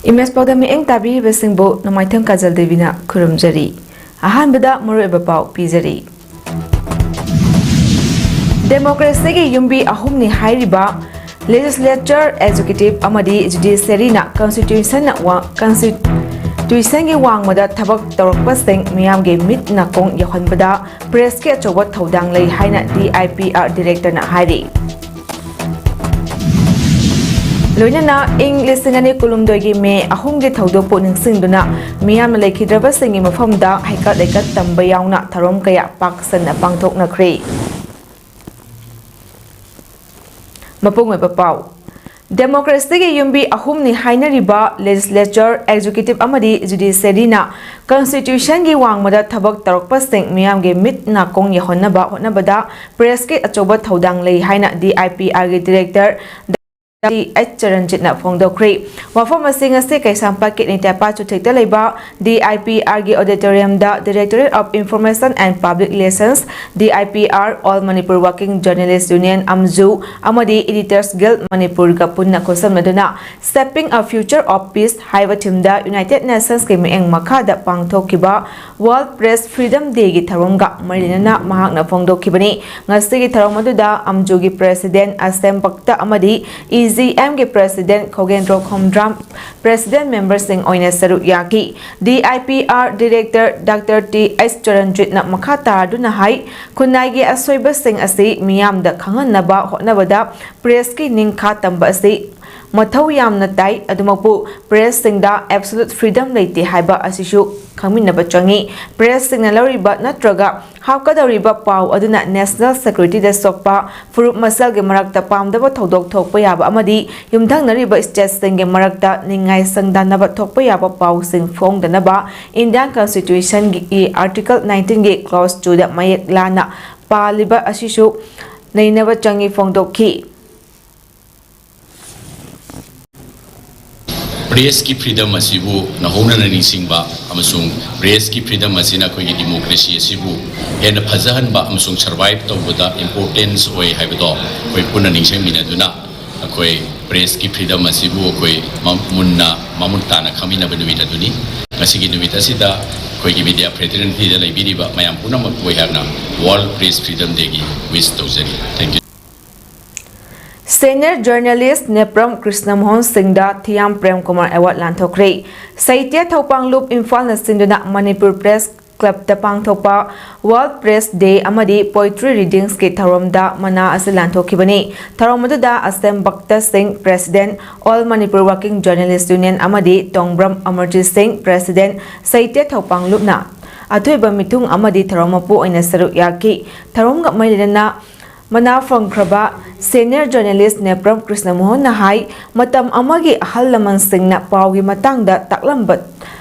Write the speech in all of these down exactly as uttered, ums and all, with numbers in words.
Image ꯄꯥꯎꯗꯝ ꯃꯤꯠꯌꯦꯡ ꯇꯥꯕꯤꯔꯤꯕꯁꯤꯡꯕꯨ ꯅꯣꯡꯃꯥꯏꯊꯦꯝ ꯀꯥꯖꯜ ꯗꯦꯕꯤꯅ ꯈꯨꯔꯨꯝꯖꯔꯤ꯫ ꯑꯍꯥꯟꯕꯗ ꯃꯔꯨꯑꯣꯏꯕ ꯄꯥꯎ ꯄꯤꯖꯔꯤ꯫ ꯗꯦꯃꯣꯀ꯭ꯔꯦꯁꯤꯒꯤ ꯌꯨꯝꯕꯤ ꯑꯍꯨꯝꯅꯤ ꯍꯥꯏꯔꯤꯕ ꯂꯦꯖꯤꯁꯂꯦꯆꯔ, ꯑꯦꯛꯖꯤꯀ꯭ꯌꯨꯇꯤꯚ ꯑꯃꯗꯤ ꯖꯨꯗꯤꯁꯤꯌꯔꯤꯅ ꯀꯟꯁꯇꯤꯇ꯭ꯌꯨꯁꯟꯅ ꯋꯥ-, ꯀꯟꯁꯇꯤꯇ꯭ꯌꯨꯁꯟꯒꯤ ꯋꯥꯡꯃꯗ ꯊꯕꯛ ꯇꯧꯔꯛꯄꯁꯤꯡ ꯃꯤꯌꯥꯝꯒꯤ ꯃꯤꯠ ꯅꯥꯀꯣꯡ ꯌꯧꯍꯟꯕꯗ ꯄ꯭ꯔꯦꯁꯀꯤ ꯑꯆꯧꯕ ꯊꯧꯗꯥꯡ ꯂꯩ ꯍꯥꯏꯅ ꯗꯤ ꯑꯥꯏ ꯄꯤ ꯑꯥꯔ ꯗꯤꯔꯦꯛꯇꯔꯅ ꯍꯥꯏꯔꯤ꯫ ꯂꯣꯏꯅꯅ ꯏꯪ ꯂꯤꯁꯤꯡ ꯑꯅꯤ ꯀꯨꯟꯍꯨꯝꯗꯣꯏꯒꯤ ꯃꯦ ꯑꯍꯨꯝꯒꯤ ꯊꯧꯗꯣꯛꯄꯨ ꯅꯤꯡꯁꯤꯡꯗꯨꯅ ꯃꯤꯌꯥꯝꯅ ꯂꯩꯈꯤꯗ꯭ꯔꯕꯁꯤꯡꯒꯤ ꯃꯐꯝꯗ ꯍꯩꯀꯠ ꯂꯩꯀꯠ ꯇꯝꯕ ꯌꯥꯎꯅ ꯊꯧꯔꯝ ꯀꯌꯥ ꯄꯥꯛ ꯁꯟꯅ ꯄꯥꯡꯊꯣꯛꯅꯈ꯭ꯔꯦ꯫ ꯃꯄꯨꯡ ꯑꯣꯏꯕ ꯄꯥꯎ꯫ ꯗꯦꯃꯣꯀ꯭ꯔꯦꯁꯤꯒꯤ ꯌꯨꯝꯕꯤ ꯑꯍꯨꯝꯅꯤ ꯍꯥꯏꯅꯔꯤꯕ ꯂꯦꯖꯤꯁꯂꯦꯆꯔ, ꯑꯦꯛꯖꯤꯀ꯭ꯌꯨꯇꯤꯚ ꯑꯃꯗꯤ ꯖꯨꯗꯤꯁꯤꯌꯔꯤꯅ ꯀꯟꯁꯇꯤꯇ꯭ꯌꯨꯁꯟꯒꯤ ꯋꯥꯡꯃꯗ ꯊꯕꯛ ꯇꯧꯔꯛꯄꯁꯤꯡ ꯃꯤꯌꯥꯝꯒꯤ ꯃꯤꯠ ꯅꯥꯀꯣꯡ ꯌꯧꯍꯟꯅꯕ ꯍꯣꯠꯅꯕꯗ ꯄ꯭ꯔꯦꯁꯀꯤ ꯑꯆꯧꯕ ꯊꯧꯗꯥꯡ ꯂꯩ ꯍꯥꯏꯅ ꯗꯤ ꯑꯥꯏ ꯄꯤ ꯑꯥꯔꯒꯤ ꯗꯤꯔꯦꯛꯇꯔ ꯇꯤ ꯑꯩꯆ ꯆꯔꯟꯖꯤꯠꯅ ꯐꯣꯡꯗꯣꯛꯈ꯭ꯔꯦ꯫ ꯋꯥꯐꯝ ꯑꯁꯤ ꯉꯁꯤ ꯀꯩꯁꯥꯝꯄꯥꯠꯀꯤ ꯅꯤꯇꯦꯄꯥ ꯆꯨꯊꯦꯛꯇ ꯂꯩꯕ ꯗꯤ ꯑꯥꯏ ꯄꯤ ꯑꯥꯔꯒꯤ ꯑꯣꯗꯤꯇꯣꯔꯤꯌꯝꯗ Directorate of Information and Public Relations, D I P R, All Manipur Working Journalist Union, AMJU, ꯑꯃꯗꯤ Editors Guild ꯃꯅꯤꯄꯨꯔꯒ ꯄꯨꯟꯅ ꯈꯨꯠꯁꯝꯅꯗꯨꯅ Shaping a Future of Peace ꯍꯥꯏꯕ ꯊꯤꯝꯗ ꯌꯨꯅꯥꯏꯇꯦꯗ ꯅꯦꯁꯟꯁꯀꯤ ꯃꯤꯠꯌꯦꯡ ꯃꯈꯥꯗ ꯄꯥꯡꯊꯣꯛꯈꯤꯕ World Press Freedom Dayꯒꯤ ꯊꯧꯔꯝꯒ ꯃꯔꯤ ꯂꯩꯅꯅ ꯃꯍꯥꯛꯅ ꯐꯣꯡꯗꯣꯛꯈꯤꯕꯅꯤ꯫ ꯉꯁꯤꯒꯤ ꯊꯧꯔꯝ ꯑꯗꯨꯗ ꯑꯝꯖꯨꯒꯤ ꯄ꯭ꯔꯦꯁꯤꯗꯦꯟ ꯑꯁꯦꯝ ꯚꯛꯇ ꯑꯃꯗꯤ ꯏ ꯖꯤ ꯑꯦꯝꯒꯤ ꯄ꯭ꯔꯦꯁꯤꯗꯦꯟ ꯈꯣꯒꯦꯟꯗ꯭ꯔꯣ ꯈꯣꯝꯗ꯭ꯔꯥꯝ, ꯄ꯭ꯔꯦꯁꯤꯗꯦꯟ ꯃꯦꯝꯕꯔꯁꯤꯡ ꯑꯣꯏꯅ ꯁꯔꯨꯛ ꯌꯥꯈꯤ꯫ D I P R director doctor T H ꯆꯔꯟꯖꯤꯠꯅ ꯃꯈꯥ ꯇꯥꯗꯨꯅ ꯍꯥꯏ, ꯈꯨꯟꯅꯥꯏꯒꯤ ꯑꯁꯣꯏꯕꯁꯤꯡ ꯑꯁꯤ ꯃꯤꯌꯥꯝꯗ ꯈꯪꯍꯟꯅꯕ ꯍꯣꯠꯅꯕꯗ ꯄ꯭ꯔꯦꯁꯀꯤ ꯅꯤꯡꯈꯥ ꯇꯝꯕ ꯑꯁꯤ ꯃꯊꯧ ꯌꯥꯝꯅ ꯇꯥꯏ꯫ ꯑꯗꯨꯃꯛꯄꯨ, ꯄ꯭ꯔꯦꯁꯁꯤꯡꯗ absolute freedom ꯂꯩꯇꯦ ꯍꯥꯏꯕ ꯑꯁꯤꯁꯨ ꯈꯪꯃꯤꯟꯅꯕ ꯆꯪꯏ꯫ ꯄ꯭ꯔꯦꯁꯁꯤꯡꯅ ꯂꯧꯔꯤꯕ ꯅꯠꯇ꯭ꯔꯒ ꯍꯥꯞꯀꯗꯧꯔꯤꯕ ꯄꯥꯎ ꯑꯗꯨꯅ ꯅꯦꯁꯅꯦꯜ ꯁꯦꯀ꯭ꯌꯨꯔꯤꯇꯤꯗ ꯁꯣꯛꯄ, ꯐꯨꯔꯨꯞ ꯃꯁꯦꯜꯒꯤ ꯃꯔꯛꯇ ꯄꯥꯝꯗꯕ ꯊꯧꯗꯣꯛ ꯊꯣꯛꯄ ꯌꯥꯕ ꯑꯃꯗꯤ ꯌꯨꯝꯊꯪꯅꯔꯤꯕ ꯁ꯭ꯇꯦꯠꯁꯤꯡꯒꯤ ꯃꯔꯛꯇ ꯅꯤꯡꯉꯥꯏ ꯁꯪꯗꯥꯟꯅꯕ ꯊꯣꯛꯄ ꯌꯥꯕ ꯄꯥꯎꯁꯤꯡ ꯐꯣꯡꯗꯅꯕ ꯏꯟꯗꯤꯌꯥꯟ ꯀꯟꯁꯇꯤꯇ꯭ꯌꯨꯁꯟꯒꯤ ꯑꯥꯔꯇꯤꯀꯜ ꯅꯥꯏꯟꯇꯤꯟꯒꯤ ꯀ꯭ꯂꯣꯖ ꯇꯨꯗ ꯃꯌꯦꯛ ꯂꯥꯟꯅ ꯄꯥꯜꯂꯤꯕ ꯑꯁꯤꯁꯨ ꯅꯩꯅꯕ ꯆꯪꯏ ꯐꯣꯡꯗꯣꯛꯈꯤ꯫ ꯄ꯭ꯔꯦꯁꯀꯤ ꯐ꯭ꯔꯤꯗꯝ ꯑꯁꯤꯕꯨ ꯅꯧꯍꯧꯅꯅ ꯅꯤꯡꯁꯤꯡꯕ ꯑꯃꯁꯨꯡ ꯄ꯭ꯔꯦꯁꯀꯤ ꯐ꯭ꯔꯤꯗꯝ ꯑꯁꯤꯅ ꯑꯩꯈꯣꯏꯒꯤ ꯗꯤꯃꯣꯀ꯭ꯔꯦꯁꯤ ꯑꯁꯤꯕꯨ ꯍꯦꯟꯅ ꯐꯖꯍꯟꯕ ꯑꯃꯁꯨꯡ ꯁꯔꯚꯥꯏꯚ ꯇꯧꯕꯗ ꯏꯝꯄꯣꯔꯇꯦꯟꯁ ꯑꯣꯏ ꯍꯥꯏꯕꯗꯣ ꯑꯩꯈꯣꯏ ꯄꯨꯟꯅ ꯅꯤꯡꯁꯤꯡꯃꯤꯟꯅꯗꯨꯅ, ꯑꯩꯈꯣꯏ ꯄ꯭ꯔꯦꯁꯀꯤ ꯐ꯭ꯔꯤꯗꯝ ꯑꯁꯤꯕꯨ ꯑꯩꯈꯣꯏ ꯃ- ꯃꯨꯟꯅ ꯃꯃꯨꯠ ꯇꯥꯅ ꯈꯪꯃꯤꯟꯅꯕ ꯅꯨꯃꯤꯠ ꯑꯗꯨꯅꯤ꯫ ꯉꯁꯤꯒꯤ ꯅꯨꯃꯤꯠ ꯑꯁꯤꯗ ꯑꯩꯈꯣꯏꯒꯤ ꯃꯤꯗꯤꯌꯥ ꯐ꯭ꯔꯦꯇꯔꯅꯤꯇꯤꯗ ꯂꯩꯕꯤꯔꯤꯕ ꯃꯌꯥꯝ ꯄꯨꯝꯅꯃꯛꯄꯨ ꯑꯩꯍꯥꯛꯅ ꯋꯥꯔꯜ ꯄ꯭ꯔꯦꯁ ꯐ꯭ꯔꯤꯗꯝ ꯗꯦꯒꯤ ꯋꯤꯁ ꯇꯧꯖꯔꯤ꯫ Thank you꯫ Senior journalist Nepram ꯀ꯭ꯔꯤꯁꯅꯃꯣꯍꯟ ꯁꯤꯡꯗ ꯊꯤꯌꯥꯝ ꯄ꯭ꯔꯦꯝ ꯀꯨꯃꯥꯔ ꯑꯦꯋꯥꯔꯗ ꯂꯥꯟꯊꯣꯛꯈ꯭ꯔꯦ꯫ ꯁꯥꯍꯤꯇ꯭ꯌ ꯊꯧꯄꯥꯡꯂꯨꯞ ꯏꯝꯐꯥꯜꯅ ꯁꯤꯟꯗꯨꯅ ꯃꯅꯤꯄꯨꯔ ꯄ꯭ꯔꯦꯁ ꯀ꯭ꯂꯕꯇ ꯄꯥꯡꯊꯣꯛꯄ ꯋꯥꯔꯜꯗ ꯄ꯭ꯔꯦꯁ ꯗꯦ ꯑꯃꯗꯤ ꯄꯣꯏꯇ꯭ꯔꯤ ꯔꯤꯗꯤꯡꯁꯀꯤ ꯊꯧꯔꯝꯗ ꯃꯅꯥ ꯑꯁꯤ ꯂꯥꯟꯊꯣꯛꯈꯤꯕꯅꯤ꯫ ꯊꯧꯔꯝ ꯑꯗꯨꯗ ꯑꯁꯦꯝ ꯚꯛꯇ ꯁꯤꯡ, president, all Manipur working journalist union ꯑꯃꯗꯤ ꯇꯣꯡꯕ꯭ꯔꯝ ꯑꯃꯔꯖꯤꯠ ꯁꯤꯡ, ꯄ꯭ꯔꯦꯁꯤꯗꯦꯟꯠ, ꯁꯥꯍꯤꯇ꯭ꯌ ꯊꯧꯄꯥꯡꯂꯨꯞꯅ ꯑꯊꯣꯏꯕ ꯃꯤꯊꯨꯡ ꯑꯃꯗꯤ ꯊꯧꯔꯝ ꯃꯄꯨ ꯑꯣꯏꯅ ꯁꯔꯨꯛ ꯌꯥꯈꯤ꯫ ꯊꯧꯔꯝꯒ ꯃꯔꯤ ꯂꯩꯅꯅ ꯃꯅꯥ ꯐꯪꯈ꯭ꯔꯕ ꯁꯦꯅꯤꯌꯔ ꯖꯔꯅꯦꯂꯤꯁ ꯅꯦꯄ꯭ꯔꯝ ꯀ꯭ꯔꯤꯁꯅꯃꯣꯍꯟꯅ ꯍꯥꯏ, ꯃꯇꯝ ꯑꯃꯒꯤ ꯑꯍꯜ ꯂꯃꯟꯁꯤꯡꯅ ꯄꯥꯎꯒꯤ ꯃꯇꯥꯡꯗ ꯇꯥꯛꯂꯝꯕ,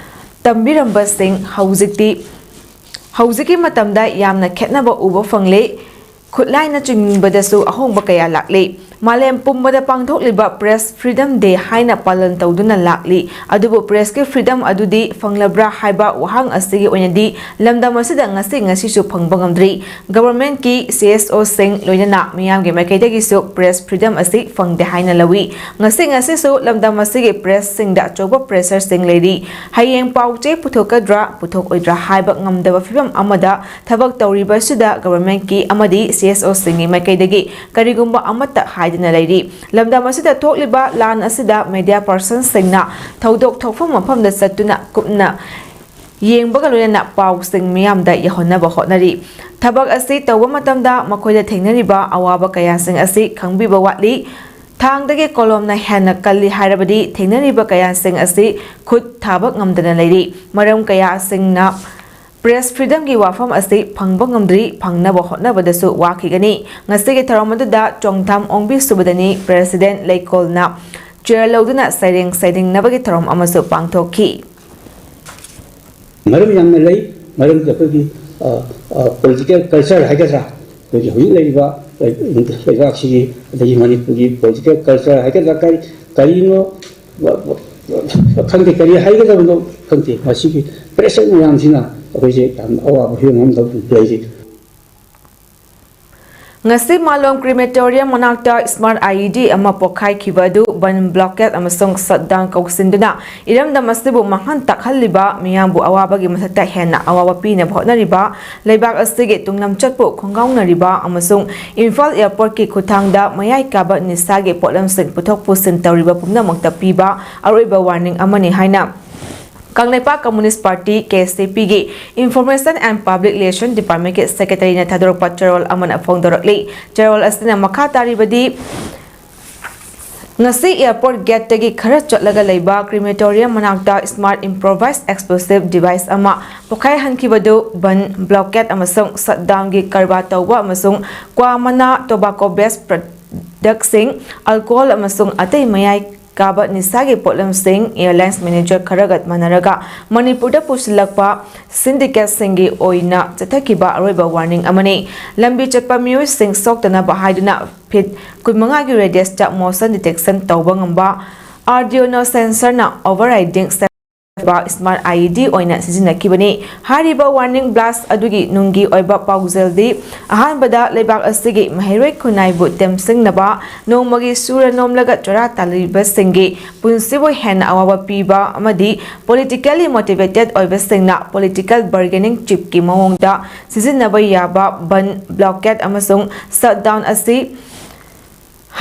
ꯇꯝꯕꯤꯔꯝꯕꯁꯤꯡ ꯍꯧꯖꯤꯛꯇꯤ, ꯍꯧꯖꯤꯛꯀꯤ ꯃꯇꯝꯗ ꯌꯥꯝꯅ ꯈꯦꯠꯅꯕ ꯎꯕ ꯐꯪꯂꯦ꯫ ꯈꯨꯠꯂꯥꯏꯅꯆꯤꯡꯕꯗꯁꯨ ꯑꯍꯣꯡꯕ ꯀꯌꯥ ꯂꯥꯛꯂꯦ꯫ ꯃꯥꯂꯦꯝ ꯄꯨꯝꯕꯗ ꯄꯥꯡꯊꯣꯛꯂꯤꯕ ꯄ꯭ꯔꯦꯁ ꯐ꯭ꯔꯤꯗꯝ ꯗꯦ ꯍꯥꯏꯅ ꯄꯥꯂꯟ ꯇꯧꯗꯨꯅ ꯂꯥꯛꯂꯤ꯫ ꯑꯗꯨꯕꯨ ꯄ꯭ꯔꯦꯁꯀꯤ ꯐ꯭ꯔꯤꯗꯝ ꯑꯗꯨꯗꯤ ꯐꯪꯂꯕ꯭ꯔꯥ ꯍꯥꯏꯕ ꯋꯥꯍꯪ ꯑꯁꯤꯒꯤ ꯑꯣꯏꯅꯗꯤ ꯂꯝꯗꯝ ꯑꯁꯤꯗ ꯉꯁꯤ ꯉꯁꯤꯁꯨ ꯐꯪꯕ ꯉꯝꯗ꯭ꯔꯤ꯫ ꯒꯚꯔꯟꯃꯦꯟꯠꯀꯤ ꯁꯤ ꯑꯦꯁ ꯑꯣꯁꯤꯡ ꯂꯣꯏꯅꯅ ꯃꯤꯌꯥꯝꯒꯤ ꯃꯥꯏꯀꯩꯗꯒꯤꯁꯨ ꯄ꯭ꯔꯦꯁ ꯐ꯭ꯔꯤꯗꯝ ꯑꯁꯤ ꯐꯪꯗꯦ ꯍꯥꯏꯅ ꯂꯧꯏ꯫ ꯉꯁꯤ ꯉꯁꯤꯁꯨ ꯂꯝꯗꯝ ꯑꯁꯤꯒꯤ ꯄ꯭ꯔꯦꯁꯁꯤꯡꯗ ꯑꯆꯧꯕ ꯄ꯭ꯔꯦꯁꯔꯁꯤꯡ ꯂꯩꯔꯤ꯫ ꯍꯌꯦꯡ ꯄꯥꯎ ꯆꯦ ꯄꯨꯊꯣꯛꯀꯗ꯭ꯔꯥ, ꯄꯨꯊꯣꯛꯑꯣꯏꯗ꯭ꯔꯥ ꯍꯥꯏꯕ ꯉꯝꯗꯕ ꯐꯤꯕꯝ ꯑꯃꯗ ꯊꯕꯛ ꯇꯧꯔꯤꯕꯁꯤꯗ ꯒꯚꯔꯟꯃꯦꯟꯠꯀꯤ ꯑꯃꯗꯤ ꯁꯤ ꯑꯦꯁ ꯑꯣꯁꯤꯡꯒꯤ ꯃꯥꯏꯀꯩꯗꯒꯤ ꯀꯔꯤꯒꯨꯝꯕ ꯑꯃꯠꯇ ꯍꯥꯏꯗꯅ ꯂꯩꯔꯤ꯫ ꯂꯝꯗꯝ ꯑꯁꯤꯗ ꯊꯣꯛꯂꯤꯕ ꯂꯥꯟ ꯑꯁꯤꯗ ꯃꯦꯗꯤꯌꯥ ꯄꯥꯔꯁꯟꯁꯤꯡꯅ ꯊꯧꯗꯣꯛ ꯊꯣꯛꯐꯝ ꯃꯐꯝꯗ ꯆꯠꯇꯨꯅ ꯀꯨꯞꯅ ꯌꯦꯡꯕꯒ ꯂꯣꯏꯅꯅ ꯄꯥꯎꯁꯤꯡ ꯃꯤꯌꯥꯝꯗ ꯌꯧꯍꯟꯅꯕ ꯍꯣꯠꯅꯔꯤ꯫ ꯊꯕꯛ ꯑꯁꯤ ꯇꯧꯕ ꯃꯇꯝꯗ ꯃꯈꯣꯏꯗ ꯊꯦꯡꯅꯔꯤꯕ ꯑꯋꯥꯕ ꯀꯌꯥꯁꯤꯡ ꯑꯁꯤ ꯈꯪꯕꯤꯕ ꯋꯥꯠꯂꯤ꯫ ꯊꯥꯡꯗꯒꯤ ꯀꯣꯂꯣꯝꯅ ꯍꯦꯟꯅ ꯀꯜꯂꯤ ꯍꯥꯏꯔꯕꯗꯤ ꯊꯦꯡꯅꯔꯤꯕ ꯀꯌꯥꯁꯤꯡ ꯑꯁꯤ ꯈꯨꯠ ꯊꯥꯕ ꯉꯝꯗꯅ ꯂꯩꯔꯤ꯫ ꯃꯔꯝ ꯀꯌꯥꯁꯤꯡꯅ ꯄ꯭ꯔꯦꯁ ꯐ꯭ꯔꯤꯗꯝꯒꯤ ꯋꯥꯐꯝ ꯑꯁꯤ ꯐꯪꯕ ꯉꯝꯗ꯭ꯔꯤ, ꯐꯪꯅꯕ ꯍꯣꯠꯅꯕꯗꯁꯨ ꯋꯥꯈꯤꯒꯅꯤ꯫ ꯉꯁꯤꯒꯤ ꯊꯧꯔꯝ ꯑꯗꯨꯗ ꯆꯣꯡꯊꯥꯝ ꯑꯣꯡꯕꯤ ꯁꯨꯕꯗꯅꯤ, ꯄ꯭ꯔꯦꯁꯤꯗꯦꯟꯠ ꯂꯩꯀꯣꯜꯅ ꯆꯦꯌꯔ ꯂꯧꯗꯨꯅ ꯁꯩꯔꯦꯡ ꯁꯩꯗꯤꯡꯅꯕꯒꯤ ꯊꯧꯔꯝ ꯑꯃꯁꯨ ꯄꯥꯡꯊꯣꯛꯈꯤ꯫ ꯃꯔꯝ ꯌꯥꯝꯅ ꯂꯩ꯫ ꯃꯔꯝꯗꯤ ꯑꯩꯈꯣꯏꯒꯤ ꯄꯣꯂꯤꯇꯤꯀꯦꯜ ꯀꯜꯆꯔ ꯍꯥꯏꯒꯗ꯭ꯔꯥ, ꯑꯩꯈꯣꯏꯒꯤ ꯍꯧꯖꯤꯛ ꯂꯩꯔꯤꯕ ꯂꯩꯕꯥꯛꯁꯤꯒꯤ, ꯑꯗꯒꯤ ꯃꯅꯤꯄꯨꯔꯒꯤ ꯄꯣꯂꯤꯇꯤꯀꯦꯜ ꯀꯜꯆꯔ ꯍꯥꯏꯒꯗ꯭ꯔꯥ, ꯀꯔꯤ ꯀꯔꯤꯅꯣ ꯈꯪꯗꯦ, ꯀꯔꯤ ꯍꯥꯏꯒꯗꯕꯅꯣ ꯈꯪꯗꯦ꯫ ꯃꯁꯤꯒꯤ ꯄ꯭ꯔꯦꯁꯔ ꯃꯌꯥꯝꯁꯤꯅ ꯑꯩꯈꯣꯏꯁꯦ ꯌꯥꯝ ꯑꯋꯥꯕ ꯐꯤꯕꯝ ꯑꯃꯗ ꯂꯩꯔꯤ꯫ ꯉꯁꯤ ꯃꯥꯂꯣꯝ ꯀ꯭ꯔꯤꯃꯦꯇꯣꯔꯤꯌꯝ ꯃꯅꯥꯛꯇ ꯁ꯭ꯃꯥꯔꯠ ꯑꯥꯏꯏꯗꯤ ꯑꯃ ꯄꯣꯈꯥꯏꯈꯤꯕ ꯑꯗꯨ ꯕꯟ, ꯕ꯭ꯂꯣꯀꯦꯠ ꯑꯃꯁꯨꯡ ꯁꯠꯗꯥꯎꯟ ꯀꯧꯁꯤꯟꯗꯨꯅ ꯏꯔꯝꯗꯝ ꯑꯁꯤꯕꯨ ꯃꯥꯡꯍꯟ ꯇꯥꯛꯍꯜꯂꯤꯕ, ꯃꯤꯌꯥꯝꯕꯨ ꯑꯋꯥꯕꯒꯤ ꯃꯊꯛꯇ ꯍꯦꯟꯅ ꯑꯋꯥꯕ ꯄꯤꯅꯕ ꯍꯣꯠꯅꯔꯤꯕ, ꯂꯩꯕꯥꯛ ꯑꯁꯤꯒꯤ ꯇꯨꯡꯂꯝꯆꯠꯄꯨ ꯈꯣꯡꯒꯥꯎꯅꯔꯤꯕ ꯑꯃꯁꯨꯡ ꯏꯝꯐꯥꯜ ꯑꯦꯌꯔꯄꯣꯔꯠꯀꯤ ꯈꯨꯠꯊꯥꯡꯗ ꯃꯌꯥꯏ ꯀꯥꯕ ꯅꯤꯁꯥꯒꯤ ꯄꯣꯠꯂꯝꯁꯤꯡ ꯄꯨꯊꯣꯛ ꯄꯨꯁꯤꯟ ꯇꯧꯔꯤꯕ ꯄꯨꯝꯅꯃꯛꯇ ꯄꯤꯕ ꯑꯔꯣꯏꯕ ꯋꯥꯔꯅꯤꯡ ꯑꯃꯅꯤ ꯍꯥꯏꯅ ꯀꯪꯂꯩꯄꯥꯛ ꯀꯝꯃꯨꯅꯤꯁ꯭ꯠ ꯄꯥꯔꯇꯤ, ꯀꯦ ꯑꯦꯁ ꯇꯤ ꯄꯤꯒꯤ Information and Public Relation Departmentꯀꯤ Secretaryꯅ ꯊꯥꯗꯣꯔꯛꯄ ꯆꯦꯔꯣꯜ ꯑꯃꯅ ꯐꯣꯡꯗꯣꯔꯛꯂꯤ꯫ ꯆꯦꯔꯣꯜ ꯑꯁꯤꯅ ꯃꯈꯥ ꯇꯥꯔꯤꯕꯗꯤ, ꯉꯁꯤ ꯑꯦꯌꯔꯄꯣꯔꯠ ꯒꯦꯠꯇꯒꯤ ꯈꯔ ꯆꯠꯂꯒ ꯂꯩꯕ ꯀ꯭ꯔꯤꯃꯦꯇꯣꯔꯤꯌꯝ ꯃꯅꯥꯛꯇ ꯁ꯭ꯃꯥꯔꯠ ꯏꯝꯄ꯭ꯔꯣꯚꯥꯏꯖ ꯑꯦꯛꯁꯄ꯭ꯂꯣꯁꯤꯚ ꯗꯤꯚꯥꯏꯁ ꯑꯃ ꯄꯣꯈꯥꯏꯍꯟꯈꯤꯕꯗꯨ ꯕꯟ, ꯕ꯭ꯂꯣꯀꯦꯠ ꯑꯃꯁꯨꯡ ꯁꯠꯗꯥꯎꯟꯒꯤ ꯀꯔꯕꯥꯔ ꯇꯧꯕ ꯑꯃꯁꯨꯡ ꯀ꯭ꯋꯥ ꯃꯅꯥ, ꯇꯣꯕꯥꯀꯣ ꯕꯦꯁ ꯄ꯭ꯔꯗꯛꯁꯤꯡ, ꯑꯜꯀꯣꯍꯣꯜ ꯑꯃꯁꯨꯡ ꯑꯇꯩ ꯃꯌꯥꯏ ꯀꯥꯕ ꯅꯤꯁꯥꯒꯤ ꯄꯣꯠꯂꯝꯁꯤꯡ ꯑꯦꯌꯔꯂꯥꯏꯟꯁ ꯃꯦꯅꯦꯖꯔ ꯈꯔꯒ ꯃꯥꯟꯅꯔꯒ ꯃꯅꯤꯄꯨꯔꯗ ꯄꯨꯁꯤꯜꯂꯛꯄ ꯁꯤꯟꯗꯤꯀꯦꯠꯁꯤꯡꯒꯤ ꯑꯣꯏꯅ ꯆꯠꯊꯈꯤꯕ ꯑꯔꯣꯏꯕ ꯋꯥꯔꯅꯤꯡ ꯑꯃꯅꯤ꯫ ꯂꯝꯕꯤ ꯆꯠꯄ ꯃꯤꯑꯣꯏꯁꯤꯡ ꯁꯣꯛꯇꯅꯕ ꯍꯥꯏꯗꯨꯅ ꯐꯤꯠ ꯀꯨꯟꯃꯉꯥꯒꯤ ꯔꯦꯗꯤꯌꯁꯇ ꯃꯣꯁꯟ ꯗꯤꯇꯦꯛꯁꯟ ꯇꯧꯕ ꯉꯝꯕ ꯑꯥꯔꯗꯤꯑꯣꯅꯣ ꯁꯦꯟꯁꯔꯅ ꯑꯣꯚꯔꯔꯥꯏꯗꯤꯡ ꯁ꯭ꯃꯥꯔꯠ ꯑꯥꯏꯏꯗꯤ ꯑꯣꯏꯅ ꯁꯤꯖꯤꯟꯅꯈꯤꯕꯅꯤ꯫ ꯍꯥꯏꯔꯤꯕ ꯋꯥꯔꯅꯤꯡ ꯕ꯭ꯂꯥꯁ ꯑꯗꯨꯒꯤ ꯅꯨꯡꯒꯤ ꯑꯣꯏꯕ ꯄꯥꯎꯖꯦꯜꯗꯤ, ꯑꯍꯥꯟꯕꯗ ꯂꯩꯕꯥꯛ ꯑꯁꯤꯒꯤ ꯃꯍꯩꯔꯣꯏ ꯈꯨꯟꯅꯥꯏꯕꯨ ꯇꯦꯝꯁꯤꯡꯅꯕ ꯅꯣꯡꯃꯒꯤ ꯁꯨꯔ ꯅꯣꯝꯂꯒ ꯆꯔꯥ ꯇꯥꯜꯂꯤꯕꯁꯤꯡꯒꯤ ꯄꯨꯟꯁꯤꯕꯨ ꯍꯦꯟꯅ ꯑꯋꯥꯕ ꯄꯤꯕ ꯑꯃꯗꯤ politically motivated ꯑꯣꯏꯕꯁꯤꯡꯅ political bargaining chipꯀꯤ ꯃꯑꯣꯡꯗ ꯁꯤꯖꯤꯟꯅꯕ ꯌꯥꯕ ꯕꯟ, ꯕ꯭ꯂꯣꯀꯦꯠ ꯑꯃꯁꯨꯡ ꯁꯠꯗꯥꯎꯟ ꯑꯁꯤ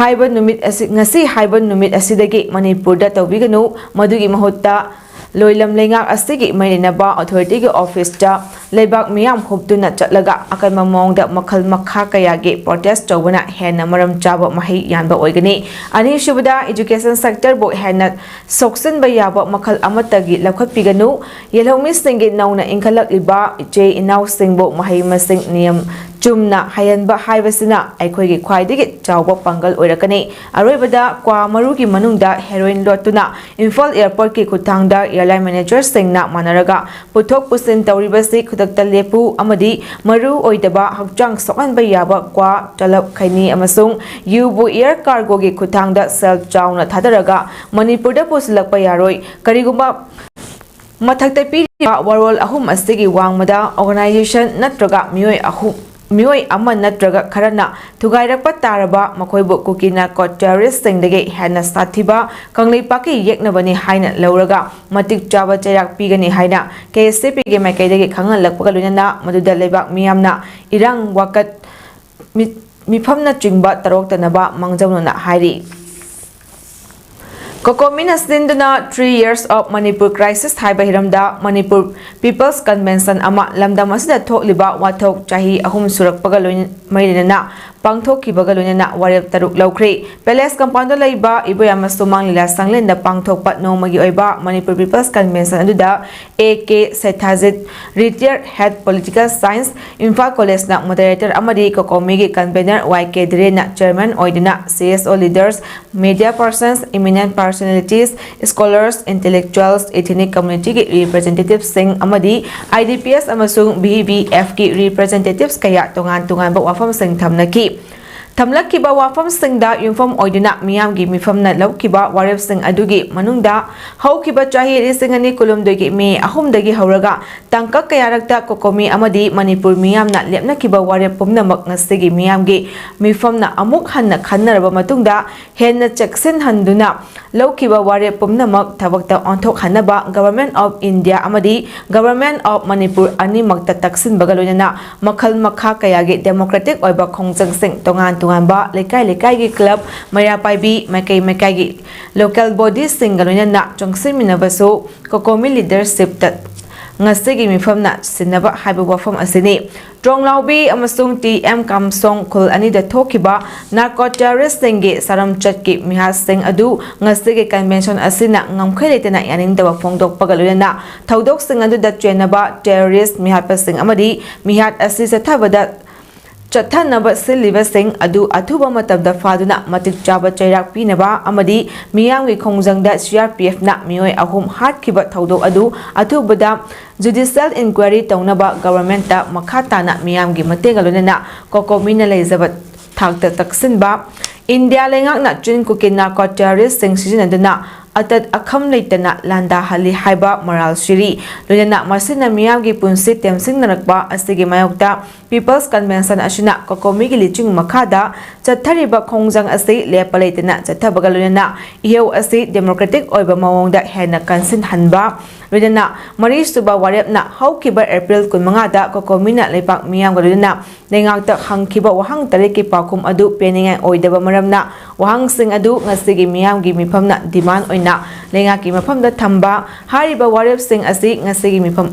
ꯍꯥꯏꯕ ꯅꯨꯃꯤꯠ ꯑꯁꯤ, ꯉꯁꯤ ꯍꯥꯏꯕ ꯅꯨꯃꯤꯠ ꯑꯁꯤꯗꯒꯤ ꯃꯅꯤꯄꯨꯔꯗ ꯇꯧꯕꯤꯒꯅꯨ꯫ ꯃꯗꯨꯒꯤ ꯃꯍꯨꯠꯇ ꯂꯣꯏꯂꯝ ꯂꯩꯉꯥꯛ ꯑꯁꯤꯒꯤ ꯃꯔꯤ ꯂꯩꯅꯕ ꯑꯣꯊꯣꯔꯤꯇꯤꯒꯤ ꯑꯣꯐꯤꯁꯇ ꯂꯩꯕꯥꯛ ꯃꯤꯌꯥꯝ ꯍꯨꯞꯇꯨꯅ ꯆꯠꯂꯒ ꯑꯀꯟꯕ ꯃꯑꯣꯡꯗ ꯃꯈꯜ ꯃꯈꯥ ꯀꯌꯥꯒꯤ ꯄ꯭ꯔꯣꯇꯦꯁ ꯇꯧꯕꯅ ꯍꯦꯟꯅ ꯃꯔꯝ ꯆꯥꯕ ꯃꯍꯩ ꯌꯥꯟꯕ ꯑꯣꯏꯒꯅꯤ꯫ ꯑꯅꯤꯁꯨꯕꯗ, education sectorꯕꯨ ꯍꯦꯟꯅ ꯁꯣꯛꯆꯤꯟꯕ ꯌꯥꯕ ꯃꯈꯜ ꯑꯃꯠꯇꯒꯤ ꯂꯧꯈꯠꯄꯤꯒꯅꯨ꯫ ꯌꯦꯜꯍꯧꯃꯤꯁꯤꯡꯒꯤ ꯅꯧꯅ ꯏꯟꯈꯠꯂꯛꯂꯤꯕ ꯏꯆꯦ ꯏꯅꯥꯎꯁꯤꯡꯕꯨ ꯃꯍꯩ ꯃꯁꯤꯡ ꯅꯤꯌꯝ ꯆꯨꯝꯅ ꯍꯩꯍꯟꯕ ꯍꯥꯏꯕꯁꯤꯅ ꯑꯩꯈꯣꯏꯒꯤ ꯈ꯭ꯋꯥꯏꯗꯒꯤ ꯆꯥꯎꯕ ꯄꯥꯡꯒꯜ ꯑꯣꯏꯔꯛꯀꯅꯤ꯫ ꯑꯔꯣꯏꯕꯗ, ꯀ꯭ꯋꯥ ꯃꯔꯨꯒꯤ ꯃꯅꯨꯡꯗ ꯍꯦꯔꯣꯏꯟ ꯂꯣꯠꯇꯨꯅ ꯏꯝꯐꯥꯜ ꯑꯦꯌꯔꯄꯣꯔꯠꯀꯤ ꯈꯨꯠꯊꯥꯡꯗ ꯑꯦꯌꯔꯂꯥꯏꯟ ꯃꯦꯅꯦꯖꯔꯁꯤꯡꯅ ꯃꯥꯟꯅꯔꯒ ꯄꯨꯊꯣꯛ ꯄꯨꯁꯤꯟ ꯇꯧꯔꯤꯕꯁꯤ ꯈꯨꯗꯛꯇ ꯂꯦꯞꯄꯨ ꯑꯃꯗꯤ ꯃꯔꯨ ꯑꯣꯏꯗꯕ ꯍꯛꯆꯥꯡ ꯁꯣꯛꯍꯟꯕ ꯌꯥꯕ ꯀ꯭ꯋꯥ, ꯇꯂꯕ, ꯈꯩꯅꯤ ꯑꯃꯁꯨꯡ ꯌꯨꯕꯨ ꯑꯦꯌꯔ ꯀꯥꯔꯒꯣꯒꯤ ꯈꯨꯠꯊꯥꯡꯗ ꯁꯦꯜ ꯆꯥꯎꯅ ꯊꯥꯗꯔꯒ ꯃꯅꯤꯄꯨꯔꯗ ꯄꯨꯁꯤꯜꯂꯛꯄ ꯌꯥꯔꯣꯏ꯫ ꯀꯔꯤꯒꯨꯝꯕ ꯃꯊꯛꯇ ꯄꯤꯔꯤꯕ ꯋꯥꯔꯣꯜ ꯑꯍꯨꯝ ꯑꯁꯤꯒꯤ ꯋꯥꯡꯃꯗ organization ꯅꯠꯇ꯭ꯔꯒ ꯃꯤꯑꯣꯏ ꯑꯍꯨꯝ, ꯃꯤꯑꯣꯏ ꯑꯃ ꯅꯠꯇ꯭ꯔꯒ ꯈꯔꯅ ꯊꯨꯒꯥꯏꯔꯛꯄ ꯇꯥꯔꯕ ꯃꯈꯣꯏꯕꯨ ꯀꯨꯀꯤ ꯅꯥꯔꯀꯣ ꯇꯦꯔꯣꯔꯤꯁ꯭ꯠꯁꯤꯡꯗꯒꯤ ꯍꯦꯟꯅ ꯁꯥꯊꯤꯕ ꯀꯪꯂꯩꯄꯥꯛꯀꯤ ꯌꯦꯛꯅꯕꯅꯤ ꯍꯥꯏꯅ ꯂꯧꯔꯒ ꯃꯇꯤꯛ ꯆꯥꯕ ꯆꯩꯔꯥꯛ ꯄꯤꯒꯅꯤ ꯍꯥꯏꯅ ꯀꯦ ꯑꯦꯁ ꯁꯤ ꯄꯤꯒꯤ ꯃꯥꯏꯀꯩꯗꯒꯤ ꯈꯪꯍꯜꯂꯛꯄꯒ ꯂꯣꯏꯅꯅ ꯃꯗꯨꯗ ꯂꯩꯕꯥꯛ ꯃꯤꯌꯥꯝꯅ ꯏꯔꯥꯡ ꯋꯥꯀꯠ ꯃꯤ-, ꯃꯤꯐꯝꯅꯆꯤꯡꯕ ꯇꯧꯔꯛꯇꯅꯕ ꯃꯥꯡꯖꯧꯅꯅ ꯍꯥꯏꯔꯤ꯫ ꯀꯣꯀꯣꯃꯤꯅ ꯁꯤꯟꯗꯨꯅ Three Years of Manipur Crisis ꯍꯥꯏꯕ ꯍꯤꯔꯝꯗ ꯃꯅꯤꯄꯨꯔ ꯄꯤꯄꯜꯁ ꯀꯟꯚꯦꯟꯁꯟ ꯑꯃ ꯂꯝꯗꯝ ꯑꯁꯤꯗ ꯊꯣꯛꯂꯤꯕ ꯋꯥꯊꯣꯛ ꯆꯍꯤ ꯑꯍꯨꯝ ꯁꯨꯔꯛꯄꯒ ꯂꯣꯏꯅ-, ꯃꯔꯤ ꯂꯩꯅꯅ ꯄꯥꯡꯊꯣꯛꯈꯤꯕꯒ ꯂꯣꯏꯅꯅ ꯋꯥꯔꯦꯞ ꯇꯔꯨꯛ ꯂꯧꯈ꯭ꯔꯦ꯫ ꯄꯦꯂꯦꯁ ꯀꯝꯄꯥꯎꯟꯗ ꯂꯩꯕ ꯏꯕꯣꯌꯥꯝ ꯁꯨꯃꯥꯡ ꯂꯤꯂꯥ ꯁꯪꯂꯦꯟꯗ ꯄꯥꯡꯊꯣꯛꯄ ꯅꯣꯡꯃꯒꯤ ꯑꯣꯏꯕ ꯃꯅꯤꯄꯨꯔ ꯄꯤꯄꯜꯁ ꯀꯟꯚꯦꯟꯁꯟ ꯑꯗꯨꯗ A K Sethajit, retired head political science, Imphal ꯀꯣꯂꯦꯖꯅ ꯃꯣꯗꯔꯦꯇꯔ ꯑꯃꯗꯤ ꯀꯣꯀꯣꯃꯤꯒꯤ ꯀꯟꯚꯦꯅꯔ ꯋꯥꯏ ꯀꯦ ꯙꯤꯔꯦꯟꯅ ꯆꯦꯌꯔꯃꯦꯟ ꯑꯣꯏꯗꯨꯅ ꯁꯤ ꯑꯦꯁ ꯑꯣ ꯂꯤꯗꯔꯁ, ꯃꯤꯗꯤꯌꯥ ꯄꯔꯁꯟꯁ, ꯏꯃꯤꯅꯦꯟ ꯄꯔꯁꯣꯅꯦꯂꯤꯇꯤꯁ, ꯁ꯭ꯀꯣꯂꯔꯁ, ꯏꯟꯇꯦꯂꯦꯛꯆꯨꯋꯦꯜꯁ, ꯏꯊꯤꯅꯤꯛ ꯀꯝꯃ꯭ꯌꯨꯅꯤꯇꯤꯒꯤ ꯔꯤꯄ꯭ꯔꯖꯦꯟꯇꯦꯇꯤꯚꯁꯤꯡ ꯑꯃꯗꯤ ꯑꯥꯏ ꯗꯤ ꯄꯤ ꯑꯦꯁ ꯑꯃꯁꯨꯡ ꯚꯤ ꯕꯤ ꯑꯦꯐꯀꯤ ꯔꯤꯄ꯭ꯔꯖꯦꯟꯇꯦꯇꯤꯚꯁ ꯀꯌꯥ ꯇꯣꯉꯥꯟ ꯇꯣꯉꯥꯟꯕ ꯋꯥꯐꯝꯁꯤꯡ ꯊꯝꯅꯈꯤ꯫ ꯊꯝꯂꯛꯈꯤꯕ ꯋꯥꯐꯝꯁꯤꯡꯗ ꯌꯨꯝꯐꯝ ꯑꯣꯏꯗꯨꯅ ꯃꯤꯌꯥꯝꯒꯤ ꯃꯤꯐꯝꯅ ꯂꯧꯈꯤꯕ ꯋꯥꯔꯦꯞꯁꯤꯡ ꯑꯗꯨꯒꯤ ꯃꯅꯨꯡꯗ ꯍꯧꯈꯤꯕ ꯆꯍꯤ ꯂꯤꯁꯤꯡ ꯑꯅꯤ ꯀꯨꯟꯍꯨꯝꯗꯣꯏꯒꯤ ꯃꯦ ꯑꯍꯨꯝꯗꯒꯤ ꯍꯧꯔꯒ ꯇꯥꯡꯀꯛ ꯀꯌꯥꯔꯛꯇ ꯀꯣꯀꯣꯃꯤ ꯑꯃꯗꯤ ꯃꯅꯤꯄꯨꯔ ꯃꯤꯌꯥꯝꯅ ꯂꯦꯞꯅꯈꯤꯕ ꯋꯥꯔꯦꯞ ꯄꯨꯝꯅꯃꯛ ꯉꯁꯤꯒꯤ ꯃꯤꯌꯥꯝꯒꯤ ꯃꯤꯐꯝꯅ ꯑꯃꯨꯛ ꯍꯟꯅ ꯈꯟꯅꯔꯕ ꯃꯇꯨꯡꯗ ꯍꯦꯟꯅ ꯆꯦꯛꯁꯤꯟꯍꯟꯗꯨꯅ ꯂꯧꯈꯤꯕ ꯋꯥꯔꯦꯞ ꯄꯨꯝꯅꯃꯛ ꯊꯕꯛꯇ ꯑꯣꯟꯊꯣꯛꯍꯟꯅꯕ Government of India ꯑꯃꯗꯤ Government of Manipur ꯑꯅꯤꯃꯛꯇ ꯇꯛꯁꯤꯟꯕꯒ ꯂꯣꯏꯅꯅ ꯃꯈꯜ ꯃꯈꯥ ꯀꯌꯥꯒꯤ democratic ꯑꯣꯏꯕ ꯈꯣꯡꯖꯪꯁꯤꯡ, ꯇꯣꯉꯥꯟ ꯇꯣꯉꯥꯟꯕ ꯂꯩꯀꯥꯏ ꯂꯩꯀꯥꯏꯒꯤ club, ꯃꯩꯔꯥ ꯄꯥꯏꯕꯤ, ꯃꯥꯏꯀꯩ ꯃꯥꯏꯀꯩꯒꯤ local bodiesꯁꯤꯡꯒ ꯂꯣꯏꯅꯅ ꯆꯪꯁꯤꯟꯃꯤꯟꯅꯕꯁꯨ ꯀꯣꯀꯣꯃꯤ leadershipꯇ ꯉꯁꯤꯒꯤ ꯃꯤꯐꯝꯅ ꯁꯤꯟꯅꯕ ꯍꯥꯏꯕ ꯋꯥꯐꯝ ꯑꯁꯤꯅꯤ꯫ ꯇ꯭ꯔꯣꯡꯂꯥꯎꯕꯤ ꯑꯃꯁꯨꯡ ꯇꯤ ꯑꯦꯝ ꯀꯥꯝꯁꯣꯡ ꯈꯨꯜ ꯑꯅꯤꯗ ꯊꯣꯛꯈꯤꯕ ꯅꯥꯔꯀꯣ ꯇꯦꯔꯣꯔꯤꯁ꯭ꯠꯁꯤꯡꯒꯤ ꯁꯥꯔꯝꯆꯠꯀꯤ ꯃꯤꯍꯥꯠꯁꯤꯡ ꯑꯗꯨ ꯉꯁꯤꯒꯤ ꯀꯟꯚꯦꯟꯁꯟ ꯑꯁꯤꯅ ꯉꯝꯈꯩ ꯂꯩꯇꯅ ꯌꯥꯅꯤꯡꯗꯕ ꯐꯣꯡꯗꯣꯛꯄꯒ ꯂꯣꯏꯅꯅ ꯊꯧꯗꯣꯛꯁꯤꯡ ꯑꯗꯨꯗ ꯆꯦꯟꯅꯕ ꯇꯦꯔꯣꯔꯤꯁ꯭ꯠ ꯃꯤꯍꯥꯠꯄꯁꯤꯡ ꯑꯃꯗꯤ ꯃꯤꯍꯥꯠ ꯑꯁꯤ ꯆꯠꯊꯕꯗ ꯆꯠꯊꯅꯕ ꯁꯤꯜꯂꯤꯕꯁꯤꯡ ꯑꯗꯨ ꯑꯊꯨꯕ ꯃꯇꯝꯗ ꯐꯥꯗꯨꯅ ꯃꯇꯤꯛ ꯆꯥꯕ ꯆꯩꯔꯥꯛ ꯄꯤꯅꯕ ꯑꯃꯗꯤ ꯃꯤꯌꯥꯝꯒꯤ ꯈꯣꯡꯖꯪꯗ ꯁꯤ ꯑꯥꯔ ꯄꯤ ꯑꯦꯐꯅ ꯃꯤꯑꯣꯏ ꯑꯍꯨꯝ ꯍꯥꯠꯈꯤꯕ ꯊꯧꯗꯣꯛ ꯑꯗꯨ ꯑꯊꯨꯕꯗ judicial inquiry ꯇꯧꯅꯕ governmentꯇ ꯃꯈꯥ ꯇꯥꯅ ꯃꯤꯌꯥꯝꯒꯤ ꯃꯇꯦꯡꯒ ꯂꯣꯏꯅꯅ ꯀꯣꯀꯣꯃꯤꯅ ꯂꯩꯖꯕ ꯊꯥꯛꯇ ꯇꯛꯁꯤꯟꯕ, ꯏꯟꯗꯤꯌꯥ ꯂꯩꯉꯥꯛꯅ ꯆꯤꯟ ꯀꯨꯀꯤ ꯅꯥꯔꯀꯣ ꯇꯦꯔꯣꯔꯤꯁ꯭ꯠꯁꯤꯡ ꯁꯤꯖꯤꯟꯅꯗꯨꯅ ꯑꯇꯠ ꯑꯈꯝ ꯂꯩꯇꯅ ꯂꯥꯟꯗꯥꯍꯜꯂꯤ ꯍꯥꯏꯕ ꯃꯔꯥꯜ ꯁꯤꯔꯤ꯫ ꯂꯣꯏꯅꯅ ꯃꯁꯤꯅ ꯃꯤꯌꯥꯝꯒꯤ ꯄꯨꯟꯁꯤ ꯇꯦꯝꯁꯤꯡꯅꯔꯛꯄ ꯑꯁꯤꯒꯤ ꯃꯥꯌꯣꯛꯇ People's Convention ꯑꯁꯤꯅ ꯀꯣꯀꯣꯃꯤꯒꯤ ꯂꯤꯆꯤꯡ ꯃꯈꯥꯗ ꯆꯠꯊꯔꯤꯕ ꯈꯣꯡꯖꯪ ꯑꯁꯤ ꯂꯦꯞꯄ ꯂꯩꯇꯅ ꯆꯠꯊꯕꯒ ꯂꯣꯏꯅꯅ ꯏꯍꯧ ꯑꯁꯤ democratic ꯑꯣꯏꯕ ꯃꯑꯣꯡꯗ ꯍꯦꯟꯅ ꯀꯟꯁꯤꯟꯍꯟꯕ, ꯂꯣꯏꯅꯅ ꯃꯔꯤꯁꯨꯕ ꯋꯥꯔꯦꯞꯅ ꯍꯧꯈꯤꯕ April ꯀꯨꯟꯃꯉꯥꯗ ꯀꯣꯀꯣꯃꯤꯅ ꯂꯩꯕꯥꯛ ꯃꯤꯌꯥꯝꯒ ꯂꯣꯏꯅꯅ ꯂꯩꯉꯥꯛꯇ ꯍꯪꯈꯤꯕ ꯋꯥꯍꯪ ꯇꯔꯦꯠꯀꯤ ꯄꯥꯎꯈꯨꯝ ꯑꯗꯨ ꯄꯦꯟꯅꯤꯡꯉꯥꯏ ꯑꯣꯏꯗꯕ ꯃꯔꯝꯅ ꯋꯥꯍꯪꯁꯤꯡ ꯑꯗꯨ ꯉꯁꯤꯒꯤ ꯃꯤꯌꯥꯝꯒꯤ ꯃꯤꯐꯝꯅ demand ꯑꯣꯏꯅ ꯂꯩꯉꯥꯛꯀꯤ ꯃꯐꯝꯗ ꯊꯝꯕ꯫ ꯍꯥꯏꯔꯤꯕ ꯋꯥꯔꯦꯞꯁꯤꯡ ꯑꯁꯤ ꯉꯁꯤꯒꯤ ꯃꯤꯐꯝ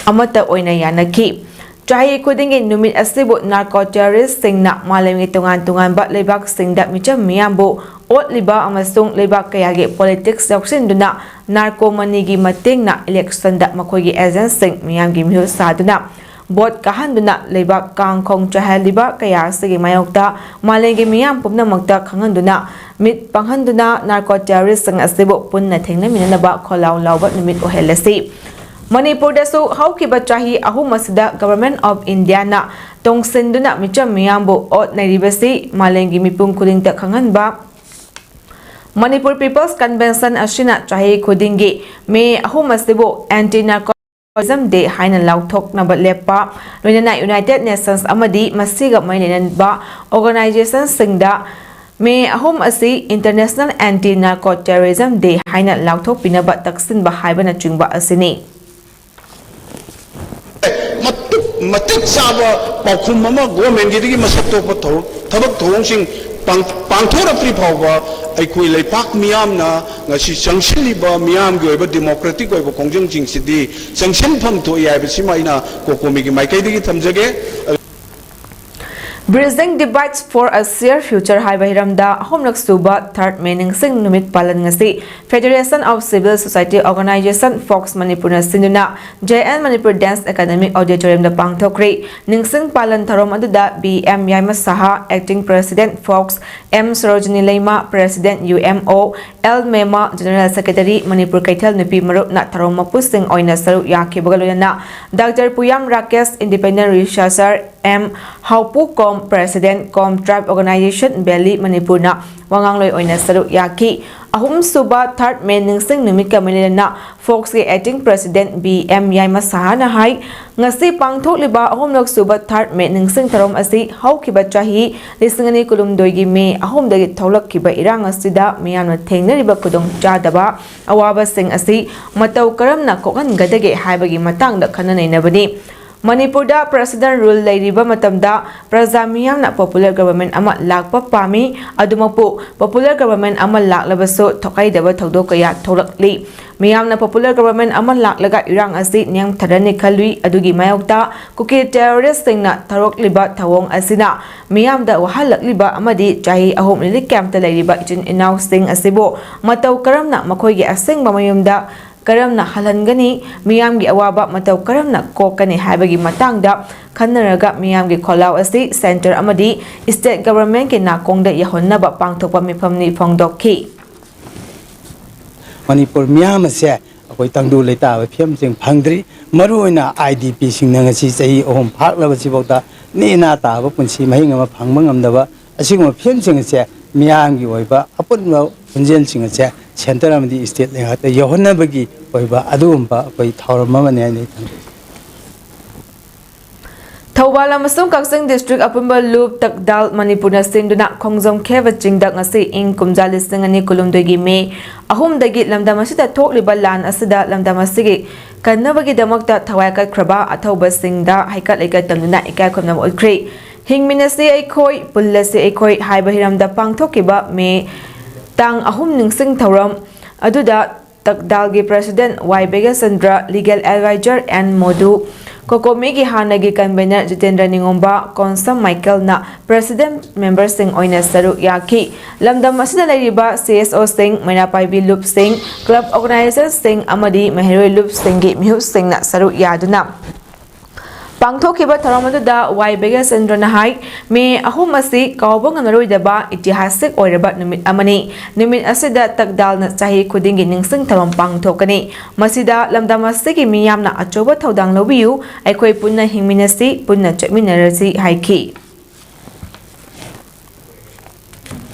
ꯑꯃꯠꯇ ꯑꯣꯏꯅ ꯌꯥꯅꯈꯤ꯫ ꯆꯍꯤ ꯈꯨꯗꯤꯡꯒꯤ ꯅꯨꯃꯤꯠ ꯑꯁꯤꯕꯨ narco terrorist ꯁꯤꯡꯅ ꯃꯥꯂꯦꯝꯒꯤ ꯇꯣꯉꯥꯟ ꯇꯣꯉꯥꯟꯕ ꯂꯩꯕꯥꯛꯁꯤꯡꯗ ꯃꯤꯆꯝ ꯃꯤꯌꯥꯝꯕꯨ ꯑꯣꯠꯂꯤꯕ ꯑꯃꯁꯨꯡ ꯂꯩꯕꯥꯛ ꯀꯌꯥꯒꯤ politics ꯌꯥꯎꯁꯤꯟꯗꯨꯅ narco money ꯒꯤ ꯃꯇꯦꯡꯅ election ꯗ ꯃꯈꯣꯏꯒꯤ agent ꯁꯤꯡ ꯃꯤꯌꯥꯝꯒꯤ ꯃꯤꯍꯨꯠ ꯁꯥꯗꯨꯅ vote ꯀꯥꯍꯟꯗꯨꯅ ꯂꯩꯕꯥꯛ ꯀꯥꯡꯈꯣꯡ ꯆꯥꯏꯍꯜꯂꯤꯕ ꯀꯌꯥ ꯑꯁꯤꯒꯤ ꯃꯥꯌꯣꯛꯇ ꯃꯥꯂꯦꯝꯒꯤ ꯃꯤꯌꯥꯝ ꯄꯨꯝꯅꯃꯛꯇ ꯈꯪꯍꯟꯗꯨꯅ ꯃꯤꯠ ꯄꯥꯡꯍꯟꯗꯨꯅ narco terrorist ꯁꯤꯡ ꯑꯁꯤꯕꯨ ꯄꯨꯟꯅ ꯊꯦꯡꯅꯃꯤꯟꯅꯅꯕ ꯈꯣꯜꯂꯥꯎ ꯂꯥꯎꯕ ꯅꯨꯃꯤꯠ ꯑꯣꯏꯍꯜꯂꯁꯤ꯫ ꯃꯅꯤꯄꯨꯔꯗꯁꯨ ꯍꯧꯈꯤꯕ ꯆꯍꯤ ꯑꯍꯨꯝ ꯑꯁꯤꯗ Government of India ꯅ ꯇꯣꯡꯁꯤꯟꯗꯨꯅ ꯃꯤꯆꯝ ꯃꯤꯌꯥꯝꯕꯨ ꯑꯣꯠꯅꯔꯤꯕꯁꯤ ꯃꯥꯂꯦꯝꯒꯤ ꯃꯤꯄꯨꯝ ꯈꯨꯗꯤꯡꯗ ꯈꯪꯍꯟꯕ꯫ Manipur People's Convention ꯑꯁꯤꯅ ꯆꯍꯤ ꯈꯨꯗꯤꯡꯒꯤ May ꯑꯍꯨꯝ ꯑꯁꯤꯕꯨ Anti Narcotism Day ꯍꯥꯏꯅ ꯂꯥꯎꯊꯣꯛꯅꯕ ꯂꯦꯞꯄ, ꯂꯣꯏꯅꯅ United Nations ꯑꯃꯗꯤ ꯃꯁꯤꯒ ꯃꯔꯤ ꯂꯩꯅꯕ organization ꯁꯤꯡꯗ May ꯑꯍꯨꯝ ꯑꯁꯤ International Anti Narco Terrorism Day ꯍꯥꯏꯅ ꯂꯥꯎꯊꯣꯛꯄꯤꯅꯕ ꯇꯛꯁꯤꯟꯕ ꯍꯥꯏꯕꯅꯆꯤꯡꯕ ꯑꯁꯤꯅꯤ꯫ ꯃꯇꯤꯛ ꯃꯇꯤꯛ ꯆꯥꯕ ꯄꯥꯎꯈꯨꯝ ꯑꯃ government ꯀꯤꯗꯒꯤ ꯃꯁꯛ ꯊꯣꯛꯄ ꯊꯕꯛ ꯊꯧꯑꯣꯡꯁꯤꯡ ꯄꯥꯡꯊꯣꯔꯛꯇ꯭ꯔꯤ ꯐꯥꯎꯕ ꯑꯩꯈꯣꯏ ꯂꯩꯄꯥꯛ ꯃꯤꯌꯥꯝꯅ ꯉꯁꯤ ꯆꯪꯁꯤꯜꯂꯤꯕ ꯃꯤꯌꯥꯝꯒꯤ ꯑꯣꯏꯕ democratic ꯑꯣꯏꯕ ꯈꯣꯡꯖꯪꯁꯤꯡꯁꯤꯗꯤ ꯆꯪꯁꯤꯟꯐꯝ ꯊꯣꯛꯏ ꯍꯥꯏꯕꯁꯤꯃ ꯑꯩꯅ ꯀꯣꯀꯣꯃꯤꯒꯤ ꯃꯥꯏꯀꯩꯗꯒꯤ ꯊꯝꯖꯒꯦ꯫ Bridging Divides for a Shared Future ꯍꯥꯏꯕ ꯍꯤꯔꯝꯗ ꯑꯍꯨꯝꯂꯛ ꯁꯨꯕ Third May ꯅꯤꯡꯁꯤꯡ ꯅꯨꯃꯤꯠ ꯄꯥꯂꯟ ꯉꯁꯤ Federation of Civil Society Organization, FOCS, ꯃꯅꯤꯄꯨꯔꯅ ꯁꯤꯟꯗꯨꯅ J N Manipur Dance Academy Auditorium ꯗ ꯄꯥꯡꯊꯣꯛꯈ꯭ꯔꯦ꯫ ꯅꯤꯡꯁꯤꯡ ꯄꯥꯂꯟ ꯊꯧꯔꯝ ꯑꯗꯨꯗ B M ꯌꯥꯏꯃ ꯁꯍꯥ, Acting President, FOCS, M Sarojini Leima, President, U M O, L Mema, General Secretary, Manipur ꯀꯩꯊꯦꯜ ꯅꯨꯄꯤ ꯃꯔꯨꯞꯅ ꯊꯧꯔꯝ ꯃꯄꯨꯁꯤꯡ ꯑꯣꯏꯅ ꯁꯔꯨꯛ ꯌꯥꯈꯤꯕꯒ ꯂꯣꯏꯅꯅ Doctor ꯄꯨꯌꯥꯝ Rakesh, Independent Researcher, M ꯍꯥꯎꯄꯨ ꯀꯣꯝ, President, Com Tribe Organization, Valley, ꯃꯅꯤꯄꯨꯔꯅ ꯋꯥꯉꯥꯡꯂꯣꯏ ꯑꯣꯏꯅ ꯁꯔꯨꯛ ꯌꯥꯈꯤ꯫ ꯑꯍꯨꯝꯁꯨꯕ ꯊꯥꯔꯠ ꯃꯦ ꯅꯤꯡꯁꯤꯡ ꯅꯨꯃꯤꯠꯀ ꯃꯔꯤ ꯂꯩꯅꯅ ꯐꯣꯛꯁꯀꯤ ꯑꯦꯛꯇꯤꯡ ꯄ꯭ꯔꯦꯁꯤꯗꯦꯟꯠ ꯕꯤ ꯑꯦꯝ ꯌꯥꯏꯃ ꯁꯍꯥꯅ ꯍꯥꯏ, ꯉꯁꯤ ꯄꯥꯡꯊꯣꯛꯂꯤꯕ ꯑꯍꯨꯝꯂꯛ ꯁꯨꯕ ꯊꯥꯔꯠ ꯃꯦ ꯅꯤꯡꯁꯤꯡ ꯊꯧꯔꯝ ꯑꯁꯤ ꯍꯧꯈꯤꯕ ꯆꯍꯤ ꯂꯤꯁꯤꯡ ꯑꯅꯤ ꯀꯨꯟꯍꯨꯝꯗꯣꯏꯒꯤ ꯃꯦ ꯑꯍꯨꯝꯗꯒꯤ ꯊꯣꯛꯂꯛꯈꯤꯕ ꯏꯔꯥꯡ ꯑꯁꯤꯗ ꯃꯤꯌꯥꯝꯅ ꯊꯦꯡꯅꯔꯤꯕ ꯈꯨꯗꯣꯡꯆꯥꯗꯕ ꯑꯋꯥꯕꯁꯤꯡ ꯑꯁꯤ ꯃꯇꯧ ꯀꯔꯝꯅ ꯀꯣꯛꯍꯟꯒꯗꯒꯦ ꯍꯥꯏꯕꯒꯤ ꯃꯇꯥꯡꯗ ꯈꯟꯅ ꯅꯩꯅꯕꯅꯤ꯫ ꯃꯅꯤꯄꯨꯔꯗ ꯄ꯭ꯔꯦꯁꯤꯗꯦꯟꯠ ꯔꯨꯜ ꯂꯩꯔꯤꯕ ꯃꯇꯝꯗ ꯄ꯭ꯔꯖꯥ ꯃꯤꯌꯥꯝꯅ ꯄꯣꯄꯨꯂꯔ ꯒꯕꯔꯟꯃꯦꯟꯠ ꯑꯃ ꯂꯥꯛꯄ ꯄꯥꯝꯃꯤ꯫ ꯑꯗꯨꯃꯛꯄꯨ ꯄꯣꯄꯨꯂꯔ ꯒꯕꯔꯟꯃꯦꯟꯠ ꯑꯃ ꯂꯥꯛꯂꯕꯁꯨ ꯊꯣꯛꯍꯩꯗꯕ ꯊꯧꯗꯣꯛ ꯀꯌꯥ ꯊꯣꯛꯂꯛꯂꯤ꯫ ꯃꯤꯌꯥꯝꯅ ꯄꯣꯄꯨꯂꯔ ꯒꯕꯔꯟꯃꯦꯟꯠ ꯑꯃ ꯂꯥꯛꯂꯒ ꯏꯔꯥꯡ ꯑꯁꯤ ꯅꯦꯝꯊꯔꯅꯤ ꯈꯜꯂꯨꯏ꯫ ꯑꯗꯨꯒꯤ ꯃꯥꯌꯣꯛꯇ ꯀꯨꯀꯤ ꯇꯦꯔꯣꯔꯤꯁ꯭ꯠꯁꯤꯡꯅ ꯊꯣꯔꯛꯂꯤꯕ ꯊꯧꯑꯣꯡ ꯑꯁꯤꯅ ꯃꯤꯌꯥꯝꯗ ꯋꯥꯍꯜꯂꯛꯂꯤꯕ ꯑꯃꯗꯤ ꯆꯍꯤ ꯑꯍꯨꯝ ꯔꯤꯂꯤꯐ ꯀꯦꯝꯞꯇ ꯂꯩꯔꯤꯕ ꯏꯆꯤꯟ ꯏꯅꯥꯎꯁꯤꯡ ꯑꯁꯤꯕꯨ ꯃꯇꯧ ꯀꯔꯝꯅ ꯃꯈꯣꯏꯒꯤ ꯑꯁꯦꯡꯕ ꯃꯌꯨꯝꯗ ꯀꯔꯝꯅ ꯍꯜꯍꯟꯒꯅꯤ? ꯃꯤꯌꯥꯝꯒꯤ ꯑꯋꯥꯕ ꯃꯇꯧ ꯀꯔꯝꯅ ꯀꯣꯛꯀꯅꯤ ꯍꯥꯏꯕꯒꯤ ꯃꯇꯥꯡꯗ ꯈꯟꯅꯔꯒ ꯃꯤꯌꯥꯝꯒꯤ ꯈꯣꯜꯂꯥꯎ ꯑꯁꯤ ꯁꯦꯟꯇꯔ ꯑꯃꯗꯤ ꯁ꯭ꯇꯦꯠ ꯒꯕꯔꯟꯃꯦꯟꯠꯀꯤ ꯅꯥꯀꯣꯡꯗ ꯌꯧꯍꯟꯅꯕ ꯄꯥꯡꯊꯣꯛꯄ ꯃꯤꯐꯝꯅꯤ ꯐꯣꯡꯗꯣꯛꯈꯤ꯫ ꯃꯅꯤꯄꯨꯔ ꯃꯤꯌꯥꯝ ꯑꯁꯦ ꯑꯩꯈꯣꯏ ꯇꯪꯗꯨ ꯂꯩꯇꯥꯕ ꯐꯤꯕꯝꯁꯤꯡ ꯐꯪꯗ꯭ꯔꯤ꯫ ꯃꯔꯨꯑꯣꯏꯅ ꯑꯥꯏ ꯗꯤ ꯄꯤꯁꯤꯡꯅ ꯉꯁꯤ ꯆꯍꯤ ꯑꯍꯨꯝ ꯐꯥꯔꯛꯂꯕꯁꯤꯐꯥꯎꯗ ꯅꯦꯅꯥ ꯇꯥꯕ ꯄꯨꯟꯁꯤ ꯃꯍꯤꯡ ꯑꯃ ꯐꯪꯕ ꯉꯝꯗꯕ ꯑꯁꯤꯒꯨꯝꯕ ꯐꯤꯕꯝꯁꯤꯡ ꯑꯁꯦ ꯃꯤꯌꯥꯝꯒꯤ ꯑꯣꯏꯕ ꯑꯄꯨꯟꯕ ꯈꯣꯟꯖꯦꯜꯁꯤꯡ ꯑꯁꯦ ꯁꯦꯟꯇꯔ ꯑꯃꯗꯤ ꯁ꯭ꯇꯦꯠ ꯂꯩꯉꯥꯛꯇ ꯌꯧꯍꯟꯅꯕꯒꯤ ꯑꯣꯏꯕ ꯑꯗꯨꯒꯨꯝꯕ ꯑꯩꯈꯣꯏ ꯊꯧꯔꯝ ꯑꯃꯅꯤ ꯍꯥꯏꯅ ꯑꯩ ꯊꯝꯖꯒꯦ꯫ ꯊꯧꯕꯥꯜ ꯑꯃꯁꯨꯡ ꯀꯛꯆꯤꯡ ꯗꯤꯁꯇ꯭ꯔꯤꯛ ꯑꯄꯨꯟꯕ ꯂꯨꯞ ꯇꯛꯗꯥꯜ ꯃꯅꯤꯄꯨꯔꯅ ꯁꯤꯟꯗꯨꯅ ꯈꯣꯡꯖꯣꯝ ꯈꯦꯕ ꯆꯤꯡꯗ ꯉꯁꯤ ꯏꯪ ꯀꯨꯝꯖꯥ ꯂꯤꯁꯤꯡ ꯑꯅꯤ ꯀꯨꯟꯍꯨꯝꯗꯣꯏꯒꯤ ꯃꯦ ꯑꯍꯨꯝꯗꯒꯤ ꯂꯝꯗꯝ ꯑꯁꯤꯗ ꯊꯣꯛꯂꯤꯕ ꯂꯥꯟ ꯑꯁꯤꯗ ꯂꯝꯗꯝ ꯑꯁꯤꯒꯤ ꯀꯟꯅꯕꯒꯤꯗꯃꯛꯇ ꯊꯋꯥꯏ ꯀꯠꯈ꯭ꯔꯕ ꯑꯊꯧꯕꯁꯤꯡꯗ ꯍꯩꯀꯠ ꯂꯩꯀꯠ ꯇꯝꯗꯨꯅ ꯏꯀꯥꯏ ꯈꯨꯝꯅꯕ ꯎꯠꯈ꯭ꯔꯤ꯫ ꯍꯤꯡꯃꯤꯟꯅꯁꯤ ꯑꯩꯈꯣꯏ, ꯄꯨꯜꯂꯁꯤ ꯑꯩꯈꯣꯏ ꯍꯥꯏꯕ ꯍꯤꯔꯝꯗ ꯄꯥꯡꯊꯣꯛꯈꯤꯕ ꯃꯦ ꯇꯥꯡ ꯑꯍꯨꯝ ꯅꯤꯡꯁꯤꯡ ꯊꯧꯔꯝ ꯑꯗꯨꯗ ꯇꯛꯗꯥꯜꯒꯤ president Y Begeshchandra, legal advisor N Modu, ꯀꯣꯀꯣꯃꯤꯒꯤ ꯍꯥꯟꯅꯒꯤ ꯀꯟꯚꯦꯅꯔ ꯖꯤꯇꯦꯟꯗ꯭ꯔ ꯅꯤꯉꯣꯝꯕ, ꯀꯣꯟꯁꯝ ꯃꯥꯏꯀꯦꯜꯅ ꯄ꯭ꯔꯦꯁꯤꯗꯦꯟꯠ ꯃꯦꯝꯕꯔꯁꯤꯡ ꯑꯣꯏꯅ ꯁꯔꯨꯛ ꯌꯥꯈꯤ꯫ ꯂꯝꯗꯝ ꯑꯁꯤꯗ ꯂꯩꯔꯤꯕ ꯁꯤ ꯑꯦꯁ ꯑꯣꯁꯤꯡ, ꯃꯩꯔꯥ ꯄꯥꯏꯕꯤ ꯂꯨꯞꯁꯤꯡ, ꯀ꯭ꯂꯕ ꯑꯣꯔꯒꯅꯥꯏꯖꯔꯁꯤꯡ ꯑꯃꯗꯤ ꯃꯍꯩꯔꯣꯏ ꯂꯨꯞꯁꯤꯡꯒꯤ ꯃꯤꯍꯨꯠꯁꯤꯡꯅ ꯁꯔꯨꯛ ꯌꯥꯗꯨꯅ ꯄꯥꯡꯊꯣꯛꯈꯤꯕ ꯊꯧꯔꯝ ꯑꯗꯨꯗ ꯋꯥꯏ ꯕꯦꯒꯦꯁꯆꯟꯗ꯭ꯔꯅ ꯍꯥꯏ, ꯃꯦ ꯑꯍꯨꯝ ꯑꯁꯤ ꯀꯥꯎꯕ ꯉꯝꯂꯔꯣꯏꯗꯕ ꯏꯇꯤꯍꯥꯁꯤꯛ ꯑꯣꯏꯔꯕ ꯅꯨꯃꯤꯠ ꯑꯃꯅꯤ꯫ ꯅꯨꯃꯤꯠ ꯑꯁꯤꯗ ꯇꯛꯗꯥꯜꯅ ꯆꯍꯤ ꯈꯨꯗꯤꯡꯒꯤ ꯅꯤꯡꯁꯤꯡ ꯊꯧꯔꯝ ꯄꯥꯡꯊꯣꯛꯀꯅꯤ꯫ ꯃꯁꯤꯗ ꯂꯝꯗꯝ ꯑꯁꯤꯒꯤ ꯃꯤꯌꯥꯝꯅ ꯑꯆꯧꯕ ꯊꯧꯗꯥꯡ ꯂꯧꯕꯤꯌꯨ, ꯑꯩꯈꯣꯏ ꯄꯨꯟꯅ ꯍꯤꯡꯃꯤꯟꯅꯁꯤ, ꯄꯨꯟꯅ ꯆꯠꯃꯤꯟꯅꯔꯁꯤ ꯍꯥꯏꯈꯤ꯫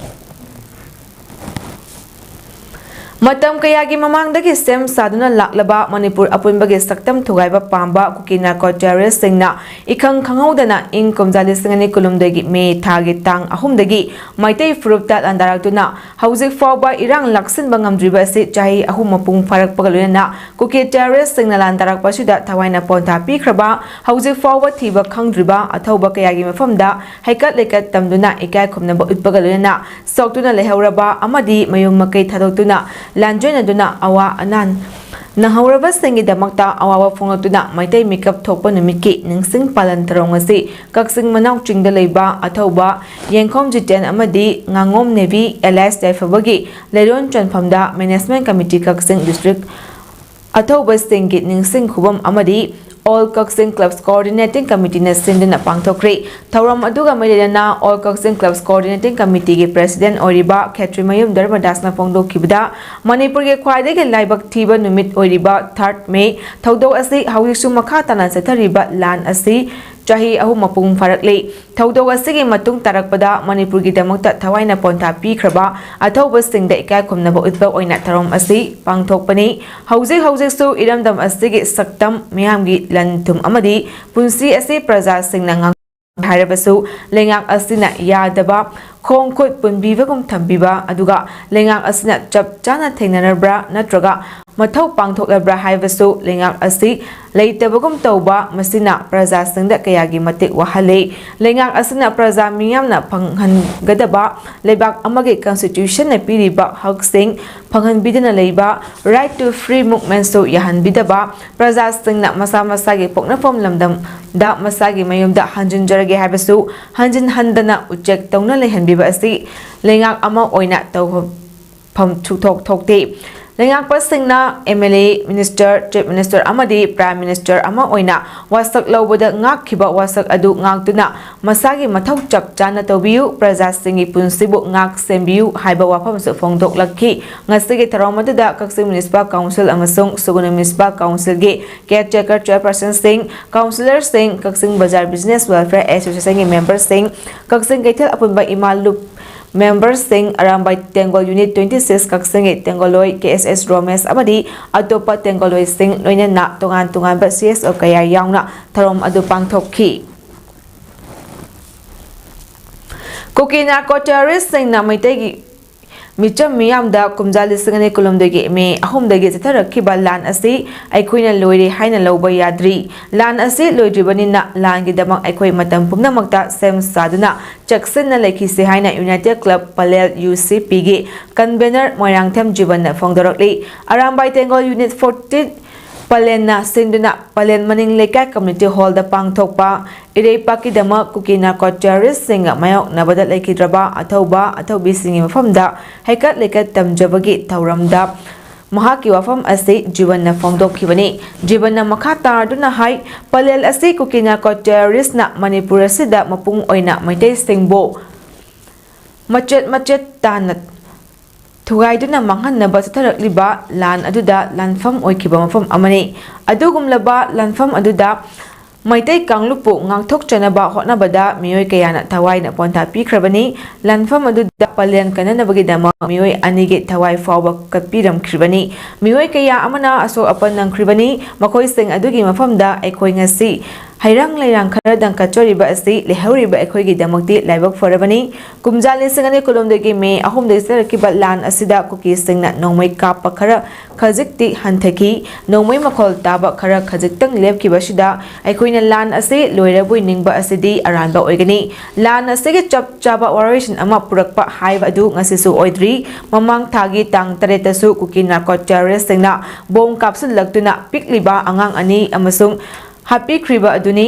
ꯃꯇꯝ ꯀꯌꯥꯒꯤ ꯃꯃꯥꯡꯗꯒꯤ ꯁꯦꯝ ꯁꯥꯗꯨꯅ ꯂꯥꯛꯂꯕ ꯃꯅꯤꯄꯨꯔ ꯑꯄꯨꯟꯕꯒꯤ ꯁꯛꯇꯝ ꯊꯨꯒꯥꯏꯕ ꯄꯥꯝꯕ ꯀꯨꯀꯤ ꯅꯥꯔꯀꯣ ꯇꯦꯔꯣꯔꯤꯁꯁꯤꯡꯅ ꯏꯈꯪ ꯈꯪꯍꯧꯗꯅ ꯏꯪ ꯀꯨꯝꯖꯥ ꯂꯤꯁꯤꯡ ꯑꯅꯤ ꯀꯨꯟꯍꯨꯝꯗꯣꯏꯒꯤ ꯃꯦ ꯊꯥꯒꯤ ꯇꯥꯡ ꯑꯍꯨꯝꯗꯒꯤ ꯃꯩꯇꯩ ꯐꯨꯔꯨꯞꯇ ꯂꯥꯟꯗꯥꯔꯛꯇꯨꯅ ꯍꯧꯖꯤꯛ ꯐꯥꯎꯕ ꯏꯔꯥꯡ ꯂꯥꯛꯁꯤꯟꯕ ꯉꯝꯗ꯭ꯔꯤꯕ ꯑꯁꯤ ꯆꯍꯤ ꯑꯍꯨꯝ ꯃꯄꯨꯡ ꯐꯥꯔꯛꯄꯒ ꯂꯣꯏꯅꯅ ꯀꯨꯀꯤ ꯇꯦꯔꯣꯔꯤꯁꯁꯤꯡꯅ ꯂꯥꯟꯗꯥꯔꯛꯄ ꯑꯁꯤꯗ ꯊꯋꯥꯏꯅ ꯄꯣꯟꯊꯥ ꯄꯤꯈ꯭ꯔꯕ, ꯍꯧꯖꯤꯛ ꯐꯥꯎꯕ ꯊꯤꯕ ꯈꯪꯗ꯭ꯔꯤꯕ ꯑꯊꯧꯕ ꯀꯌꯥꯒꯤ ꯃꯐꯝꯗ ꯍꯩꯀꯠ ꯂꯩꯀꯠ ꯇꯝꯗꯨꯅ ꯏꯀꯥꯏ ꯈꯨꯝꯅꯕ ꯎꯠꯄꯒ ꯂꯣꯏꯅꯅ ꯁꯣꯛꯇꯨꯅ ꯂꯩꯍꯧꯔꯕ ꯑꯃꯗꯤ ꯃꯌꯨꯝ ꯃꯀꯩ ꯊꯥꯗꯣꯛꯇꯨꯅ ꯂꯥꯟꯖꯦꯟꯅꯗꯨꯅ ꯑꯋꯥ ꯑꯅꯥ ꯅꯪꯍꯧꯔꯕꯁꯤꯡꯒꯤꯗꯃꯛꯇ ꯑꯋꯥꯕ ꯐꯣꯡꯂꯛꯇꯨꯅ ꯃꯩꯇꯩ ꯃꯤꯀꯞ ꯊꯣꯛꯄ ꯅꯨꯃꯤꯠꯀꯤ ꯅꯤꯡꯁꯤꯡ ꯄꯥꯂꯟ ꯊꯧꯔꯝ ꯑꯁꯤ ꯀꯛꯆꯤꯡ ꯃꯅꯥꯎ ꯆꯤꯡꯗ ꯂꯩꯕ ꯑꯊꯧꯕ ꯌꯦꯡꯈꯣꯝ ꯖꯤꯇꯦꯟ ꯑꯃꯗꯤ ꯉꯥꯉꯣꯝ ꯅꯦꯕꯤ ꯑꯦꯂꯥꯏꯁ ꯌꯥꯏꯐꯕꯒꯤ ꯂꯩꯔꯣꯟ ꯆꯟꯐꯝꯗ Management Committee ꯀꯛꯆꯤꯡ District ꯑꯊꯧꯕꯁꯤꯡꯒꯤ ꯅꯤꯡꯁꯤꯡ ꯈꯨꯕꯝ ꯑꯃꯗꯤ All Kakching Clubs Coordinating Committeeꯅ ꯁꯤꯟꯗꯨꯅ ꯄꯥꯡꯊꯣꯛꯈ꯭ꯔꯤ꯫ ꯊꯧꯔꯝ ꯑꯗꯨꯒ ꯃꯔꯤ ꯂꯩꯅꯅ All Kakching Clubs Coordinating Committeeꯒꯤ President ꯑꯣꯏꯔꯤꯕ ꯈꯦꯇ꯭ꯔꯤꯃꯌꯨꯝ ꯙꯔꯃꯗꯥꯁꯅ ꯐꯣꯡꯗꯣꯛꯈꯤꯕꯗ, ꯃꯅꯤꯄꯨꯔꯒꯤ ꯈ꯭ꯋꯥꯏꯗꯒꯤ ꯂꯥꯏꯕꯛ ꯊꯤꯕ ꯅꯨꯃꯤꯠ ꯑꯣꯏꯔꯤꯕ third May ꯊꯧꯗꯣꯛ ꯑꯁꯤ ꯍꯧꯖꯤꯛꯁꯨ ꯃꯈꯥ ꯇꯥꯅ ꯆꯠꯊꯔꯤꯕ ꯂꯥꯟ ꯑꯁꯤ ꯆꯍꯤ ꯑꯍꯨꯝ ꯃꯄꯨꯡ ꯐꯥꯔꯛꯂꯤ꯫ ꯊꯧꯗꯣꯛ ꯑꯁꯤꯒꯤ ꯃꯇꯨꯡ ꯇꯥꯔꯛꯄꯗ ꯃꯅꯤꯄꯨꯔꯒꯤꯗꯃꯛꯇ ꯊꯋꯥꯏꯅ ꯄꯣꯟꯊꯥ ꯄꯤꯈ꯭ꯔꯕ ꯑꯊꯧꯕꯁꯤꯡꯗ ꯏꯀꯥꯏ ꯈꯨꯝꯅꯕ ꯎꯠꯄ ꯑꯣꯏꯅ ꯊꯧꯔꯝ ꯑꯁꯤ ꯄꯥꯡꯊꯣꯛꯄꯅꯤ꯫ ꯍꯧꯖꯤꯛ ꯍꯧꯖꯤꯛꯁꯨ ꯏꯔꯝꯗꯝ ꯑꯁꯤꯒꯤ ꯁꯛꯇꯝ ꯃꯤꯌꯥꯝꯒꯤ ꯂꯟ ꯊꯨꯝ ꯑꯃꯗꯤ ꯄꯨꯟꯁꯤ ꯑꯁꯤ ꯄ꯭ꯔꯖꯥꯁꯤꯡꯅ ꯉꯥꯡ ꯍꯥꯏꯔꯕꯁꯨ ꯂꯩꯉꯥꯛ ꯑꯁꯤꯅ ꯌꯥꯗꯕ, ꯈꯣꯡ ꯈꯨꯠ ꯄꯨꯟꯕꯤꯕꯒꯨꯝ ꯊꯝꯕꯤꯕ, ꯑꯗꯨꯒ ꯂꯩꯉꯥꯛ ꯑꯁꯤꯅ ꯆꯞ ꯆꯥꯅ ꯊꯦꯡꯅꯔꯕ꯭ꯔꯥ ꯅꯠꯇ꯭ꯔꯒ ꯃꯊꯧ ꯄꯥꯡꯊꯣꯛꯂꯕ꯭ꯔꯥ ꯍꯥꯏꯕꯁꯨ ꯂꯩꯉꯥꯛ ꯑꯁꯤ ꯂꯩꯇꯕꯒꯨꯝ ꯇꯧꯕ, ꯃꯁꯤꯅ ꯄ꯭ꯔꯖꯥꯁꯤꯡꯗ ꯀꯌꯥꯒꯤ ꯃꯇꯤꯛ ꯋꯥꯍꯜꯂꯤ꯫ ꯂꯩꯉꯥꯛ ꯑꯁꯤꯅ ꯄ꯭ꯔꯖꯥ ꯃꯤꯌꯥꯝꯅ ꯐꯪꯍꯟꯒꯗꯕ ꯂꯩꯕꯥꯛ ꯑꯃꯒꯤ Constitutionꯅ ꯄꯤꯔꯤꯕ ꯍꯛꯁꯤꯡ ꯐꯪꯍꯟꯕꯤꯗꯅ ꯂꯩꯕ, Right to Free Movementꯁꯨ ꯌꯥꯍꯟꯕꯤꯗꯕ, ꯄ꯭ꯔꯖꯥꯁꯤꯡꯅ ꯃꯁꯥ ꯃꯁꯥꯒꯤ ꯄꯣꯛꯅꯐꯝ ꯂꯝꯗꯝꯗ ꯃꯁꯥꯒꯤ ꯃꯌꯨꯝꯗ ꯍꯟꯖꯤꯟꯖꯔꯒꯦ ꯍꯥꯏꯕꯁꯨ ꯍꯟꯖꯤꯟ ꯍꯟꯗꯅ ꯎꯆꯦꯛ ꯇꯧꯅ ꯂꯩꯍꯟꯕꯤꯕ ꯑꯁꯤ ꯂꯩꯉꯥꯛ ꯑꯃ ꯑꯣꯏꯅ ꯇꯧꯐꯝ ꯁꯨꯛꯊꯣꯛ ꯊꯣꯛꯇꯦ꯫ ꯂꯩꯉꯥꯛꯄꯁꯤꯡꯅ MLA, Minister, Chief Minister ꯑꯃꯗꯤ Prime Minister ꯑꯃ ꯑꯣꯏꯅ ꯋꯥꯁꯛ ꯂꯧꯕꯗ ꯉꯥꯛꯈꯤꯕ ꯋꯥꯁꯛ ꯑꯗꯨ ꯉꯥꯛꯇꯨꯅ ꯃꯁꯥꯒꯤ ꯃꯊꯧ ꯆꯞ ꯆꯥꯅ ꯇꯧꯕꯤꯌꯨ, ꯄ꯭ꯔꯖꯥꯁꯤꯡꯒꯤ ꯄꯨꯟꯁꯤꯕꯨ ꯉꯥꯛ ꯁꯦꯟꯕꯤꯌꯨ ꯍꯥꯏꯕ ꯋꯥꯐꯝꯁꯨ ꯐꯣꯡꯗꯣꯛꯂꯛꯈꯤ꯫ ꯉꯁꯤꯒꯤ ꯊꯧꯔꯝ ꯑꯗꯨꯗ ꯀꯛꯆꯤꯡ Municipal Council ꯑꯃꯁꯨꯡ ꯁꯨꯒꯨꯅꯨ Municipal Councilꯒꯤ Caretaker Chairpersonꯁꯤꯡ, Councillorꯁꯤꯡ, ꯀꯛꯆꯤꯡ ꯕꯖꯥꯔ Business Welfare Associationꯒꯤ memberꯁꯤꯡ, ꯀꯛꯆꯤꯡ ꯀꯩꯊꯦꯜ ꯑꯄꯨꯟꯕ ꯏꯃꯥ ꯂꯨꯞ ꯃꯦꯝꯕꯔꯁꯤꯡ, Arambai Tenggol unit twenty six ꯀꯛꯆꯤꯡꯒꯤ ꯇꯦꯡꯒꯣꯜꯂꯣꯏ ꯀꯦ ꯑꯦꯁ ꯑꯦꯁ ꯔꯣꯃꯦꯁ ꯑꯃꯗꯤ ꯑꯇꯣꯞꯄ ꯇꯦꯡꯒꯣꯜꯂꯣꯏꯁꯤꯡ, ꯂꯣꯏꯅꯅ ꯇꯣꯉꯥꯟ ꯇꯣꯉꯥꯟꯕ ꯁꯤ ꯑꯦꯁ ꯑꯣ ꯀꯌꯥ ꯌꯥꯎꯅ ꯊꯧꯔꯝ ꯑꯗꯨ ꯄꯥꯡꯊꯣꯛꯈꯤ꯫ ꯀꯨꯀꯤ ꯅꯥꯔꯀꯣ ꯇꯦꯔꯣꯔꯤꯁꯁꯤꯡꯅ ꯃꯩꯇꯩꯒꯤ ꯃꯤꯆꯝ ꯃꯤꯌꯥꯝꯗ ꯀꯨꯝꯖꯥ ꯂꯤꯁꯤꯡ ꯑꯅꯤ ꯀꯨꯟꯍꯨꯝꯗꯣꯏꯒꯤ ꯃꯦ ꯑꯍꯨꯝꯗꯒꯤ ꯆꯠꯊꯔꯛꯈꯤꯕ ꯂꯥꯟ ꯑꯁꯤ ꯑꯩꯈꯣꯏꯅ ꯂꯣꯏꯔꯦ ꯍꯥꯏꯅ ꯂꯧꯕ ꯌꯥꯗ꯭ꯔꯤ꯫ ꯂꯥꯟ ꯑꯁꯤ ꯂꯣꯏꯗ꯭ꯔꯤꯕꯅꯤꯅ ꯂꯥꯟꯒꯤꯗꯃꯛ ꯑꯩꯈꯣꯏ ꯃꯇꯝ ꯄꯨꯝꯅꯃꯛꯇ ꯁꯦꯝ ꯁꯥꯗꯨꯅ ꯆꯦꯛꯁꯤꯟꯅ ꯂꯩꯈꯤꯁꯤ ꯍꯥꯏꯅ United club Pallel U C ꯄꯤꯒꯤ ꯀꯟꯚꯦꯅꯔ ꯃꯣꯏꯔꯥꯡꯊꯦꯝ ꯖꯤꯕꯟꯅ ꯐꯣꯡꯗꯣꯔꯛꯂꯤ꯫ ꯑꯔꯥꯝꯕꯥꯏ ꯇꯦꯡꯒꯣꯜ ꯌꯨꯅꯤꯠ ꯐꯣꯔꯇꯤꯟ ꯄꯂꯦꯟꯅ ꯁꯤꯟꯗꯨꯅ ꯄꯂꯦꯟ ꯃꯅꯤꯡ ꯂꯩꯀꯥꯏ ꯀꯝꯃ꯭ꯌꯨꯅꯤꯇꯤ ꯍꯣꯜꯗ ꯄꯥꯡꯊꯣꯛꯄ ꯏꯔꯩꯄꯥꯛꯀꯤꯗꯃꯛ ꯀꯨꯀꯤ ꯅꯥꯔꯀꯣ ꯇꯦꯔꯣꯔꯤꯁꯁꯤꯡꯒ ꯃꯥꯌꯣꯛꯅꯕꯗ ꯂꯩꯈꯤꯗ꯭ꯔꯕ ꯑꯊꯧꯕ ꯑꯊꯧꯕꯤꯁꯤꯡꯒꯤ ꯃꯐꯝꯗ ꯍꯩꯀꯠ ꯂꯩꯀꯠ ꯇꯝꯖꯕꯒꯤ ꯊꯧꯔꯝꯗ ꯃꯍꯥꯛꯀꯤ ꯋꯥꯐꯝ ꯑꯁꯤ ꯖꯤꯕꯟꯅ ꯐꯣꯡꯗꯣꯛꯈꯤꯕꯅꯤ꯫ ꯖꯤꯕꯟꯅ ꯃꯈꯥ ꯇꯥꯗꯨꯅ ꯍꯥꯏ, ꯄꯂꯦꯜ ꯑꯁꯤ ꯀꯨꯀꯤ ꯅꯥꯔꯀꯣ ꯇꯦꯔꯣꯔꯤꯁꯅ ꯃꯅꯤꯄꯨꯔ ꯑꯁꯤꯗ ꯃꯄꯨꯡ ꯑꯣꯏꯅ ꯃꯩꯇꯩꯁꯤꯡꯕꯨ ꯃꯆꯦꯠ ꯃꯆꯦꯠ ꯇꯥꯅ ꯊꯨꯒꯥꯏꯗꯨꯅ ꯃꯥꯡꯍꯟꯅꯕ ꯆꯠꯊꯔꯛꯂꯤꯕ ꯂꯥꯟ ꯑꯗꯨꯗ ꯂꯥꯟꯐꯝ ꯑꯣꯏꯈꯤꯕ ꯃꯐꯝ ꯑꯃꯅꯤ꯫ ꯑꯗꯨꯒꯨꯝꯂꯕ ꯂꯥꯟꯐꯝ ꯑꯗꯨꯗ ꯃꯩꯇꯩ ꯀꯥꯡꯂꯨꯞꯄꯨ ꯉꯥꯛꯊꯣꯛꯆꯅꯕ ꯍꯣꯠꯅꯕꯗ ꯃꯤꯑꯣꯏ ꯀꯌꯥꯅ ꯊꯋꯥꯏꯅ ꯄꯣꯟꯊꯥ ꯄꯤꯈ꯭ꯔꯕꯅꯤ꯫ ꯂꯥꯟꯐꯝ ꯑꯗꯨꯗ ꯄꯂꯦꯟ ꯀꯟꯅꯅꯕꯒꯤꯗꯃꯛ ꯃꯤꯑꯣꯏ ꯑꯅꯤꯒꯤ ꯊꯋꯥꯏ ꯐꯥꯎꯕ ꯀꯠꯄꯤꯔꯝꯈꯤꯕꯅꯤ꯫ ꯃꯤꯑꯣꯏ ꯀꯌꯥ ꯑꯃꯅ ꯑꯁꯣꯛ ꯑꯄꯟ ꯅꯪꯈ꯭ꯔꯤꯕꯅꯤ꯫ ꯃꯈꯣꯏꯁꯤꯡ ꯑꯗꯨꯒꯤ ꯃꯐꯝꯗ ꯑꯩꯈꯣꯏ ꯉꯁꯤ ꯍꯩꯔꯥꯡ ꯂꯩꯔꯥꯡ ꯈꯔꯗꯪ ꯀꯠꯆꯔꯤꯕ ꯑꯁꯤ ꯂꯩꯍꯧꯔꯤꯕ ꯑꯩꯈꯣꯏꯒꯤꯗꯃꯛꯇꯤ ꯂꯥꯏꯕꯛ ꯐꯔꯕꯅꯤ꯫ ꯀꯨꯝꯖꯥ ꯂꯤꯁꯤꯡ ꯑꯅꯤ ꯀꯨꯟꯍꯨꯝꯗꯣꯏꯒꯤ ꯃꯦ ꯑꯍꯨꯝꯗꯒꯤ ꯆꯠꯊꯔꯛꯈꯤꯕ ꯂꯥꯟ ꯑꯁꯤꯗ ꯀꯨꯀꯤꯁꯤꯡꯅ ꯅꯣꯡꯃꯩ ꯀꯥꯞꯄ ꯈꯔ ꯈꯖꯤꯛꯇꯤ ꯍꯟꯊꯈꯤ꯫ ꯅꯣꯡꯃꯩ ꯃꯈꯣꯜ ꯇꯥꯕ ꯈꯔ ꯈꯖꯤꯛꯇꯪ ꯂꯦꯞꯈꯤꯕ ꯑꯁꯤꯗ ꯑꯩꯈꯣꯏꯅ ꯂꯥꯟ ꯑꯁꯤ ꯂꯣꯏꯔꯕꯣꯏ ꯅꯤꯡꯕ ꯑꯁꯤꯗꯤ ꯑꯔꯥꯟꯕ ꯑꯣꯏꯒꯅꯤ꯫ ꯂꯥꯟ ꯑꯁꯤꯒꯤ ꯆꯞ ꯆꯥꯕ ꯋꯥꯔꯣꯏꯁꯤꯟ ꯑꯃ ꯄꯨꯔꯛꯄ ꯍꯥꯏꯕ ꯑꯗꯨ ꯉꯁꯤꯁꯨ ꯑꯣꯏꯗ꯭ꯔꯤ꯫ ꯃꯃꯥꯡ ꯊꯥꯒꯤ ꯇꯥꯡ ꯇꯔꯦꯠꯇꯁꯨ ꯀꯨꯀꯤ ꯅꯥꯔꯀꯣ ꯇꯦꯔꯣꯔꯤꯁꯁꯤꯡꯅ ꯕꯣꯝ ꯀꯥꯞꯁꯤꯜꯂꯛꯇꯨꯅ ꯄꯤꯛꯂꯤꯕ ꯑꯉꯥꯡ ꯑꯅꯤ ꯑꯃꯁꯨꯡ ꯍꯥꯠꯄꯤꯈ꯭ꯔꯤꯕ ꯑꯗꯨꯅꯤ꯫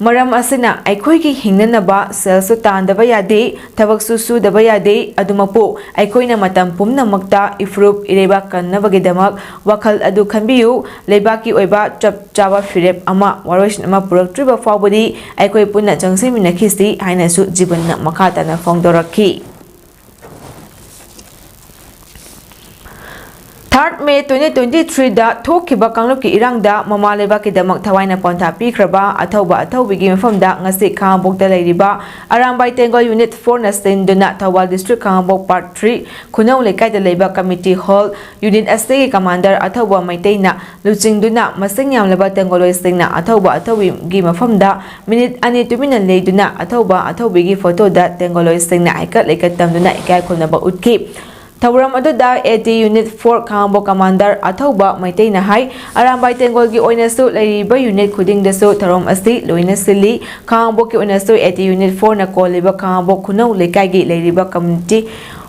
ꯃꯔꯝ ꯑꯁꯤꯅ ꯑꯩꯈꯣꯏꯒꯤ ꯍꯤꯡꯅꯅꯕ ꯁꯦꯜꯁꯨ ꯇꯥꯟꯗꯕ ꯌꯥꯗꯦ, ꯊꯕꯛꯁꯨ ꯁꯨꯗꯕ ꯌꯥꯗꯦ꯫ ꯑꯗꯨꯃꯛꯄꯨ ꯑꯩꯈꯣꯏꯅ ꯃꯇꯝ ꯄꯨꯝꯅꯃꯛꯇ ꯏꯐꯨꯔꯨꯞ ꯏꯔꯩꯕꯥꯛ ꯀꯟꯅꯕꯒꯤꯗꯃꯛ ꯋꯥꯈꯜ ꯑꯗꯨ ꯈꯟꯕꯤꯌꯨ꯫ ꯂꯩꯕꯥꯛꯀꯤ ꯑꯣꯏꯕ ꯆꯞ ꯆꯥꯕ ꯐꯤꯔꯦꯞ ꯑꯃ, ꯋꯥꯔꯣꯏꯁꯤꯟ ꯑꯃ ꯄꯨꯔꯛꯇ꯭ꯔꯤꯕ ꯐꯥꯎꯕꯗꯤ ꯑꯩꯈꯣꯏ ꯄꯨꯟꯅ ꯆꯪꯁꯤꯟꯃꯤꯟꯅꯈꯤꯁꯤ ꯍꯥꯏꯅꯁꯨ ꯖꯤꯕꯟꯅ ꯃꯈꯥ ꯇꯥꯅ ꯐꯣꯡꯗꯣꯔꯛꯈꯤ꯫ Third May twenty twenty-threeꯗ ꯊꯣꯛꯈꯤꯕ ꯀꯥꯡꯂꯨꯞꯀꯤ ꯏꯔꯥꯡꯗ ꯃꯃꯥ ꯂꯩꯕꯥꯛꯀꯤꯗꯃꯛ ꯊꯋꯥꯏꯅ ꯄꯣꯟꯊꯥ ꯄꯤꯈ꯭ꯔꯕ ꯑꯊꯧꯕ ꯑꯊꯧꯕꯤꯒꯤ ꯃꯐꯝꯗ ꯉꯁꯤ ꯈꯥꯉꯕꯣꯛꯇ ꯂꯩꯔꯤꯕ ꯑꯔꯥꯝꯕꯥꯏ ꯇꯦꯡꯒꯣꯜ Unit fourꯅ ꯁꯤꯟꯗꯨꯅ ꯊꯧꯕꯥꯜ District ꯈꯥꯉꯕꯣꯛ Part three ꯈꯨꯅꯧ ꯂꯩꯀꯥꯏꯗ ꯂꯩꯕ Committee Hall Unit ꯑꯁꯤꯒꯤ Commander ꯑꯊꯧꯕ ꯃꯩꯇꯩꯅ ꯂꯨꯆꯤꯡꯗꯨꯅ ꯃꯁꯤꯡ ꯌꯥꯝꯂꯕ ꯇꯦꯡꯒꯣꯜꯂꯣꯏꯁꯤꯡꯅ ꯑꯊꯧꯕ ꯑꯊꯧꯕꯤꯒꯤ ꯃꯐꯝꯗ ꯃꯤꯅꯤꯠ ꯑꯅꯤ ꯇꯨꯃꯤꯟꯅ ꯂꯩꯗꯨꯅ ꯑꯊꯧꯕ ꯑꯊꯧꯕꯤꯒꯤ ꯐꯣꯇꯣꯗ ꯇꯦꯡꯒꯣꯜꯂꯣꯏꯁꯤꯡꯅ ꯍꯩꯀꯠ ꯂꯩꯀꯠ ꯇꯝꯗꯨꯅ ꯏꯀꯥꯏ ꯈꯨꯝꯅꯕ ꯎꯠꯈꯤ꯫ ꯊꯧꯔꯝ ꯑꯗꯨꯗ AT Unit four Khangabok Commander ꯑꯊꯧꯕ ꯃꯩꯇꯩꯅ ꯍꯥꯏ, ꯑꯔꯥꯝꯕꯥꯏ ꯇꯦꯡꯒꯣꯜꯒꯤ ꯑꯣꯏꯅꯁꯨ ꯂꯩꯔꯤꯕ unit ꯈꯨꯗꯤꯡꯗꯁꯨ ꯊꯧꯔꯝ ꯑꯁꯤ ꯂꯣꯏꯅ ꯁꯤꯜꯂꯤ꯫ ꯈꯥꯉꯕꯣꯛꯀꯤ ꯑꯣꯏꯅꯁꯨ AT Unit fourꯅ ꯀꯣꯜꯂꯤꯕ ꯈꯥꯉꯕꯣꯛ ꯈꯨꯅꯧ ꯂꯩꯀꯥꯏꯒꯤ ꯂꯩꯔꯤꯕ Community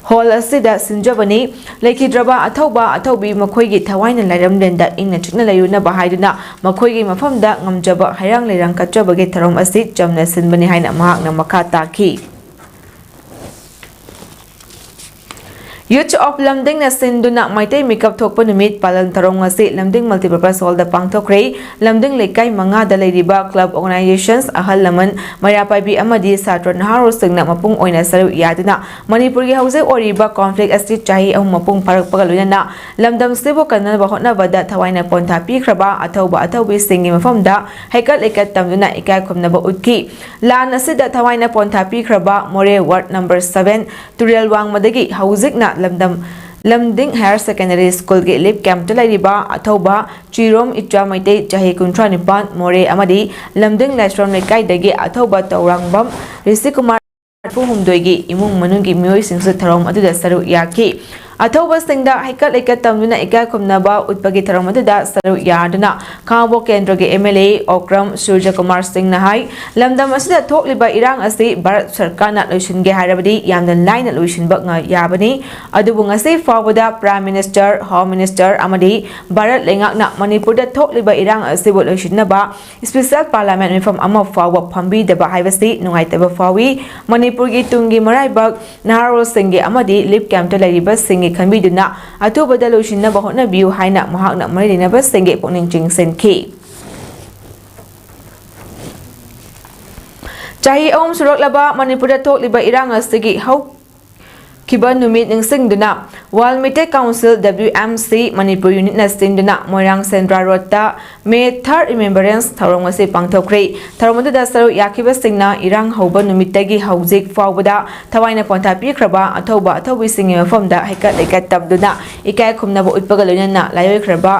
Hall ꯑꯁꯤꯗ ꯁꯤꯟꯖꯕꯅꯤ꯫ ꯂꯩꯈꯤꯗ꯭ꯔꯕ ꯑꯊꯧꯕ ꯑꯊꯧꯕꯤ ꯃꯈꯣꯏꯒꯤ ꯊꯋꯥꯏꯅ ꯂꯥꯏꯔꯝꯂꯦꯟꯗ ꯏꯪꯅ ꯆꯤꯛꯅ ꯂꯩꯔꯨꯅꯕ ꯍꯥꯏꯗꯨꯅ ꯃꯈꯣꯏꯒꯤ ꯃꯐꯝꯗ ꯉꯝꯖꯕ ꯍꯩꯔꯥꯡ ꯂꯩꯔꯥꯡ ꯀꯠꯆꯕꯒꯤ ꯊꯧꯔꯝ ꯑꯁꯤ ꯆꯝꯅ ꯁꯤꯟꯕꯅꯤ ꯍꯥꯏꯅ ꯃꯍꯥꯛꯅ ꯃꯈꯥ ꯇꯥꯈꯤ꯫ Youth of ꯂꯝꯗꯤꯡꯅ ꯁꯤꯟꯗꯨꯅ ꯃꯩꯇꯩ ꯃꯤꯀꯞ ꯊꯣꯛꯄ ꯅꯨꯃꯤꯠ ꯄꯥꯂꯟ ꯊꯧꯔꯝ ꯉꯁꯤ ꯂꯝꯗꯤꯡ Multipurpose Hallꯗ ꯄꯥꯡꯊꯣꯛꯈ꯭ꯔꯦ꯫ ꯂꯝꯗꯤꯡ ꯂꯩꯀꯥꯏ ꯃꯉꯥꯗ ꯂꯩꯔꯤꯕ club, organizations, ꯑꯍꯜ ꯂꯃꯟ, ꯃꯩꯔꯥ ꯄꯥꯏꯕꯤ ꯑꯃꯗꯤ ꯁꯥꯇ꯭ꯔ ꯅꯍꯥꯔꯣꯜꯁꯤꯡꯅ ꯃꯄꯨꯡ ꯑꯣꯏꯅ ꯁꯔꯨꯛ ꯌꯥꯗꯨꯅ ꯃꯅꯤꯄꯨꯔꯒꯤ ꯍꯧꯖꯤꯛ ꯑꯣꯏꯔꯤꯕ conflict ꯑꯁꯤ ꯆꯍꯤ ꯑꯍꯨꯝ ꯃꯄꯨꯡ ꯐꯥꯔꯛꯄꯒ ꯂꯣꯏꯅꯅ ꯂꯝꯗꯝꯁꯤꯕꯨ ꯀꯟꯅꯕ ꯍꯣꯠꯅꯕꯗ ꯊꯋꯥꯏꯅ ꯄꯣꯟꯊꯥ ꯄꯤꯈ꯭ꯔꯕ ꯑꯊꯧꯕ ꯑꯊꯧꯕꯤꯁꯤꯡꯒꯤ ꯃꯐꯝꯗ ꯍꯩꯀꯠ ꯂꯩꯀꯠ ꯇꯝꯗꯨꯅ ꯏꯀꯥꯏ ꯈꯨꯝꯅꯕ ꯎꯠꯈꯤ꯫ ꯂꯥꯟ ꯑꯁꯤꯗ ꯊꯋꯥꯏꯅ ꯄꯣꯟꯊꯥ ꯄꯤꯈ꯭ꯔꯕ ꯃꯣꯔꯦ Ward number seven ꯇꯨꯔꯦꯜ ꯋꯥꯡꯃꯗꯒꯤ ꯍꯧꯖꯤꯛꯅ ꯂꯝꯗꯝ ꯂꯝꯗꯤꯡ Higher Secondary Schoolꯒꯤ relief campꯇ ꯂꯩꯔꯤꯕ ꯑꯊꯧꯕ ꯆꯤꯔꯣꯝ ꯏꯆꯥ ꯃꯩꯇꯩ ꯆꯍꯤ ꯀꯨꯟꯊ꯭ꯔꯥ ꯅꯤꯄꯥꯟ ꯃꯣꯔꯦ ꯑꯃꯗꯤ ꯂꯝꯗꯤꯡ ꯂꯥꯏꯁ꯭ꯔꯝ ꯂꯩꯀꯥꯏꯗꯒꯤ ꯑꯊꯧꯕ ꯇꯧꯔꯥꯡꯕꯝ ꯔꯤꯁꯤꯀꯨꯃꯥꯔ ꯃꯔꯐꯨ ꯍꯨꯝꯗꯣꯏꯒꯤ ꯏꯃꯨꯡ ꯃꯅꯨꯡꯒꯤ ꯃꯤꯑꯣꯏꯁꯤꯡꯁꯨ ꯊꯧꯔꯝ ꯑꯗꯨꯗ ꯁꯔꯨꯛ ꯌꯥꯈꯤ꯫ ꯑꯊꯧꯕꯁꯤꯡꯗ ꯍꯩꯀꯠ ꯂꯩꯀꯠ ꯇꯝꯗꯨꯅ ꯏꯀꯥꯏ ꯈꯨꯝꯅꯕ ꯎꯠꯄꯒꯤ ꯊꯧꯔꯝ ꯑꯗꯨꯗ ꯁꯔꯨꯛ ꯌꯥꯗꯨꯅ ꯈꯥꯉꯕꯣꯛ ꯀꯦꯟꯗ꯭ꯔꯒꯤ MLA ꯑꯣꯀ꯭ꯔꯝ ꯁꯨꯔꯖꯀꯨꯃꯥꯔ ꯁꯤꯡꯅ ꯍꯥꯏ, ꯂꯝꯗꯝ ꯑꯁꯤꯗ ꯊꯣꯛꯂꯤꯕ ꯏꯔꯥꯡ ꯑꯁꯤ ꯚꯥꯔꯠ ꯁꯔꯀꯥꯔꯅ ꯂꯣꯏꯁꯤꯟꯒꯦ ꯍꯥꯏꯔꯕꯗꯤ ꯌꯥꯝꯅ ꯂꯥꯏꯅ ꯂꯣꯏꯁꯤꯟꯕ ꯉ-, ꯌꯥꯕꯅꯤ꯫ ꯑꯗꯨꯕꯨ ꯉꯁꯤ ꯐꯥꯎꯕꯗ Prime Minister, Home Minister ꯑꯃꯗꯤ ꯚꯥꯔꯠ ꯂꯩꯉꯥꯛꯅ ꯃꯅꯤꯄꯨꯔꯗ ꯊꯣꯛꯂꯤꯕ ꯏꯔꯥꯡ ꯑꯁꯤꯕꯨ ꯂꯣꯏꯁꯤꯟꯅꯕ Special Parliament ꯃꯤꯐꯝ ꯑꯃ ꯐꯥꯎꯕ ꯐꯝꯕꯤꯗꯕ ꯍꯥꯏꯕꯁꯤ ꯅꯨꯡꯉꯥꯏꯇꯕ ꯐꯥꯎꯏ꯫ ꯃꯅꯤꯄꯨꯔꯒꯤ ꯇꯨꯡꯒꯤ ꯃꯔꯥꯏꯕꯛ ꯅꯍꯥꯔꯣꯜꯁꯤꯡꯒꯤ ꯑꯃꯗꯤ relief campꯇ ꯂꯩꯔꯤꯕꯁꯤꯡꯒꯤ ꯈꯟꯕꯤꯗꯨꯅ ꯑꯊꯨꯕꯗ ꯂꯣꯏꯁꯤꯟꯅꯕ ꯍꯣꯠꯅꯕꯤꯌꯨ ꯍꯥꯏꯅ ꯃꯍꯥꯛꯅ ꯃꯔꯤ ꯂꯩꯅꯕꯁꯤꯡꯒꯤ ꯄꯨꯛꯅꯤꯡ ꯆꯤꯡꯁꯤꯟꯈꯤ꯫ ꯆꯍꯤ ꯑꯍꯨꯝ ꯁꯨꯔꯛꯂꯕ ꯃꯅꯤꯄꯨꯔꯗ ꯊꯣꯛꯂꯤꯕ ꯏꯔꯥꯡ ꯑꯁꯤꯒꯤ ꯍꯧ-, ꯈꯤꯕ ꯅꯨꯃꯤꯠ ꯅꯤꯡꯁꯤꯡꯗꯨꯅ World Meitei Council, W M C, Manipur unit ꯅ ꯁꯤꯟꯗꯨꯅ ꯃꯣꯏꯔꯥꯡ ꯁꯦꯟꯗ꯭ꯔꯥ ꯔꯣꯗꯇ May third Remembrance ꯊꯧꯔꯝ ꯑꯁꯤ ꯄꯥꯡꯊꯣꯛꯈ꯭ꯔꯦ꯫ ꯊꯧꯔꯝ ꯑꯗꯨꯗ ꯁꯔꯨꯛ ꯌꯥꯈꯤꯕꯁꯤꯡꯅ ꯏꯔꯥꯡ ꯍꯧꯕ ꯅꯨꯃꯤꯠꯇꯒꯤ ꯍꯧꯖꯤꯛ ꯐꯥꯎꯕꯗ ꯊꯋꯥꯏꯅ ꯄꯣꯟꯊꯥ ꯄꯤꯈ꯭ꯔꯕ ꯑꯊꯧꯕ ꯑꯊꯧꯕꯤꯁꯤꯡꯒꯤ ꯃꯐꯝꯗ ꯍꯩꯀꯠ ꯂꯩꯀꯠ ꯇꯝꯗꯨꯅ ꯏꯀꯥꯏ ꯈꯨꯝꯅꯕ ꯎꯠꯄꯒ ꯂꯣꯏꯅꯅ ꯂꯥꯏꯑꯣꯏꯈ꯭ꯔꯕ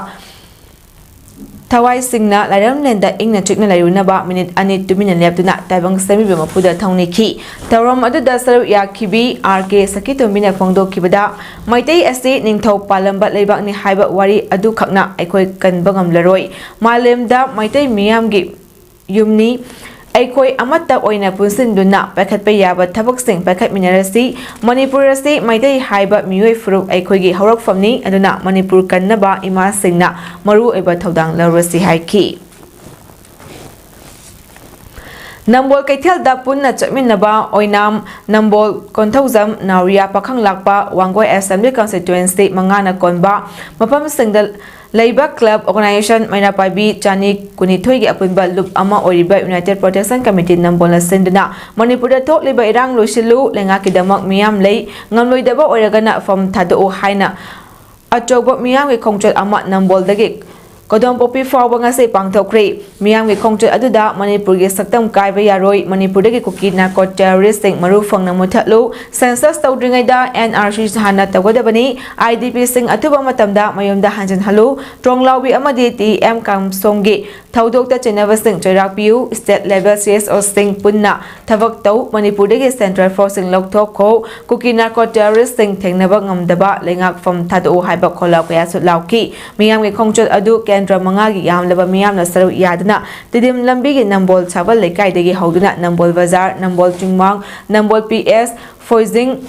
ꯊꯋꯥꯏꯁꯤꯡꯅ ꯂꯥꯏꯔꯝꯂꯦꯟꯗ ꯏꯪꯅ ꯆꯤꯛꯅ ꯂꯩꯔꯨꯅꯕ ꯃꯤꯅꯤꯠ ꯑꯅꯤ ꯇꯨꯃꯤꯟꯅ ꯂꯦꯞꯇꯨꯅ ꯇꯥꯏꯕꯪ ꯁꯦꯝꯕꯤꯕ ꯃꯄꯨꯗ ꯊꯧꯅꯤꯈꯤ꯫ ꯊꯧꯔꯝ ꯑꯗꯨꯗ ꯁꯔꯨꯛ ꯌꯥꯈꯤꯕꯤ R K ꯁꯈꯤꯇꯣꯝꯕꯤꯅ ꯐꯣꯡꯗꯣꯛꯈꯤꯕꯗ, ꯃꯩꯇꯩ ꯑꯁꯤ ꯅꯤꯡꯊꯧ ꯄꯥꯜꯂꯝꯕ ꯂꯩꯕꯥꯛꯅꯤ ꯍꯥꯏꯕ ꯋꯥꯔꯤ ꯑꯗꯨꯈꯛꯅ ꯑꯩꯈꯣꯏ ꯀꯟꯕ ꯉꯝꯂꯔꯣꯏ꯫ ꯃꯥꯂꯦꯝꯗ ꯃꯩꯇꯩ ꯃꯤꯌꯥꯝꯒꯤ ꯌꯨꯝꯅꯤ꯫ ꯑꯩꯈꯣꯏ ꯑꯃꯠꯇ ꯑꯣꯏꯅ ꯄꯨꯟꯁꯤꯟꯗꯨꯅ ꯄꯥꯏꯈꯠꯄ ꯌꯥꯕ ꯊꯕꯛꯁꯤꯡ ꯄꯥꯏꯈꯠꯃꯤꯟꯅꯔꯁꯤ꯫ ꯃꯅꯤꯄꯨꯔ ꯑꯁꯤ ꯃꯩꯇꯩ ꯍꯥꯏꯕ ꯃꯤꯑꯣꯏ ꯐꯨꯔꯨꯞ ꯑꯩꯈꯣꯏꯒꯤ ꯍꯧꯔꯛꯐꯝꯅꯤ, ꯑꯗꯨꯅ ꯃꯅꯤꯄꯨꯔ ꯀꯟꯅꯕ ꯏꯃꯥꯁꯤꯡꯅ ꯃꯔꯨꯑꯣꯏꯕ ꯊꯧꯗꯥꯡ ꯂꯧꯔꯁꯤ ꯍꯥꯏꯈꯤ꯫ ꯅꯝꯕꯣꯜ ꯀꯩꯊꯦꯜꯗ ꯄꯨꯟꯅ ꯆꯠꯃꯤꯟꯅꯕ ꯑꯣꯏꯅꯥꯝ, ꯅꯝꯕꯣꯜ, ꯀꯣꯟꯊꯧꯖꯝ, ꯅꯥꯎꯔꯤꯌꯥ, ꯄꯥꯈꯪꯂꯥꯛꯄ, ꯋꯥꯡꯒꯣꯏ Assembly Constituency ꯃꯉꯥꯅ ꯀꯣꯟꯕ ꯃꯐꯝꯁꯤꯡꯗ ꯂꯩꯕ club organization ꯃꯩꯔꯥ ꯄꯥꯏꯕꯤ ꯆꯅꯤ ꯀꯨꯟꯅꯤꯊꯣꯏꯒꯤ ꯑꯄꯨꯟꯕ ꯂꯨꯞ ꯑꯃ ꯑꯣꯏꯔꯤꯕ United Protection Committee ꯅꯝꯕꯣꯜꯅ ꯁꯤꯟꯗꯨꯅ ꯃꯅꯤꯄꯨꯔꯗ ꯊꯣꯛꯂꯤꯕ ꯏꯔꯥꯡ ꯂꯣꯏꯁꯤꯜꯂꯨ, ꯂꯩꯉꯥꯛꯀꯤꯗꯃꯛ ꯃꯤꯌꯥꯝ ꯂꯩ, ꯉꯝꯂꯣꯏꯗꯕ ꯑꯣꯏꯔꯒꯅ ꯐꯝ ꯊꯥꯗꯣꯛꯎ ꯍꯥꯏꯅ ꯑꯆꯧꯕ ꯃꯤꯌꯥꯝꯒꯤ ꯈꯣꯡꯆꯠ ꯑꯃ ꯅꯝꯕꯣꯜꯗꯒꯤ ꯀꯣꯗꯣꯝꯄꯣꯛꯄꯤ ꯐꯥꯎꯕ ꯉꯁꯤ ꯄꯥꯡꯊꯣꯛꯈ꯭ꯔꯦ꯫ ꯃꯤꯌꯥꯝꯒꯤ ꯈꯣꯡꯆꯠ ꯑꯗꯨꯗ ꯃꯅꯤꯄꯨꯔꯒꯤ ꯁꯛꯇꯝ ꯀꯥꯏꯕ ꯌꯥꯔꯣꯏ, ꯃꯅꯤꯄꯨꯔꯗꯒꯤ ꯀꯨꯀꯤ narco terrorist ꯁꯤꯡ ꯃꯔꯨ ꯐꯪꯅ ꯃꯨꯊꯠꯂꯨ, census ꯇꯧꯗ꯭ꯔꯤꯉꯩꯗ N R C ꯍꯥꯟꯅ ꯇꯧꯒꯗꯕꯅꯤ, I D P ꯁꯤꯡ ꯑꯊꯨꯕ ꯃꯇꯝꯗ ꯃꯌꯨꯝꯗ ꯍꯟꯖꯤꯟꯍꯜꯂꯨ, ꯇ꯭ꯔꯣꯡꯂꯥꯎꯕꯤ ꯑꯃꯗꯤ T M ꯀꯥꯝꯁꯣꯡꯒꯤ ꯊꯧꯗꯣꯛꯇ ꯆꯦꯟꯅꯕꯁꯤꯡ ꯆꯩꯔꯥꯛ ꯄꯤꯌꯨ, state level C S O ꯁꯤꯡ ꯄꯨꯟꯅ ꯊꯕꯛ ꯇꯧ, ꯃꯅꯤꯄꯨꯔꯗꯒꯤ central force ꯁꯤꯡ ꯂꯧꯊꯣꯛꯈꯣ, ꯀꯨꯀꯤ narco terrorist ꯁꯤꯡ ꯊꯦꯡꯅꯕ ꯉꯝꯗꯕ ꯂꯩꯉꯥꯛꯐꯝ ꯊꯥꯗꯣꯛꯎ ꯍꯥꯏꯕ ꯈꯣꯜꯂꯥꯎ ꯀꯌꯥꯁꯨ ꯂꯥꯎꯈꯤ꯫ ꯃꯤꯌꯥꯝꯒꯤ ꯈꯣꯡꯆꯠ ꯑꯗꯨ ꯀꯦꯟꯗ꯭ꯔ ꯃꯉꯥꯒꯤ ꯌꯥꯝꯂꯕ ꯃꯤꯌꯥꯝꯅ ꯁꯔꯨꯛ ꯌꯥꯗꯨꯅ ꯇꯤꯗꯤꯝ ꯂꯝꯕꯤꯒꯤ ꯅꯝꯕꯣꯜ ꯁꯥꯕꯜ ꯂꯩꯀꯥꯏꯗꯒꯤ ꯍꯧꯗꯨꯅ ꯅꯝꯕꯣꯜ ꯕꯖꯥꯔ, ꯅꯝꯕꯣꯜ ꯆꯤꯡꯃꯥꯡ, ꯅꯝꯕꯣꯜ P S, ꯐꯣꯏꯖꯤꯡ,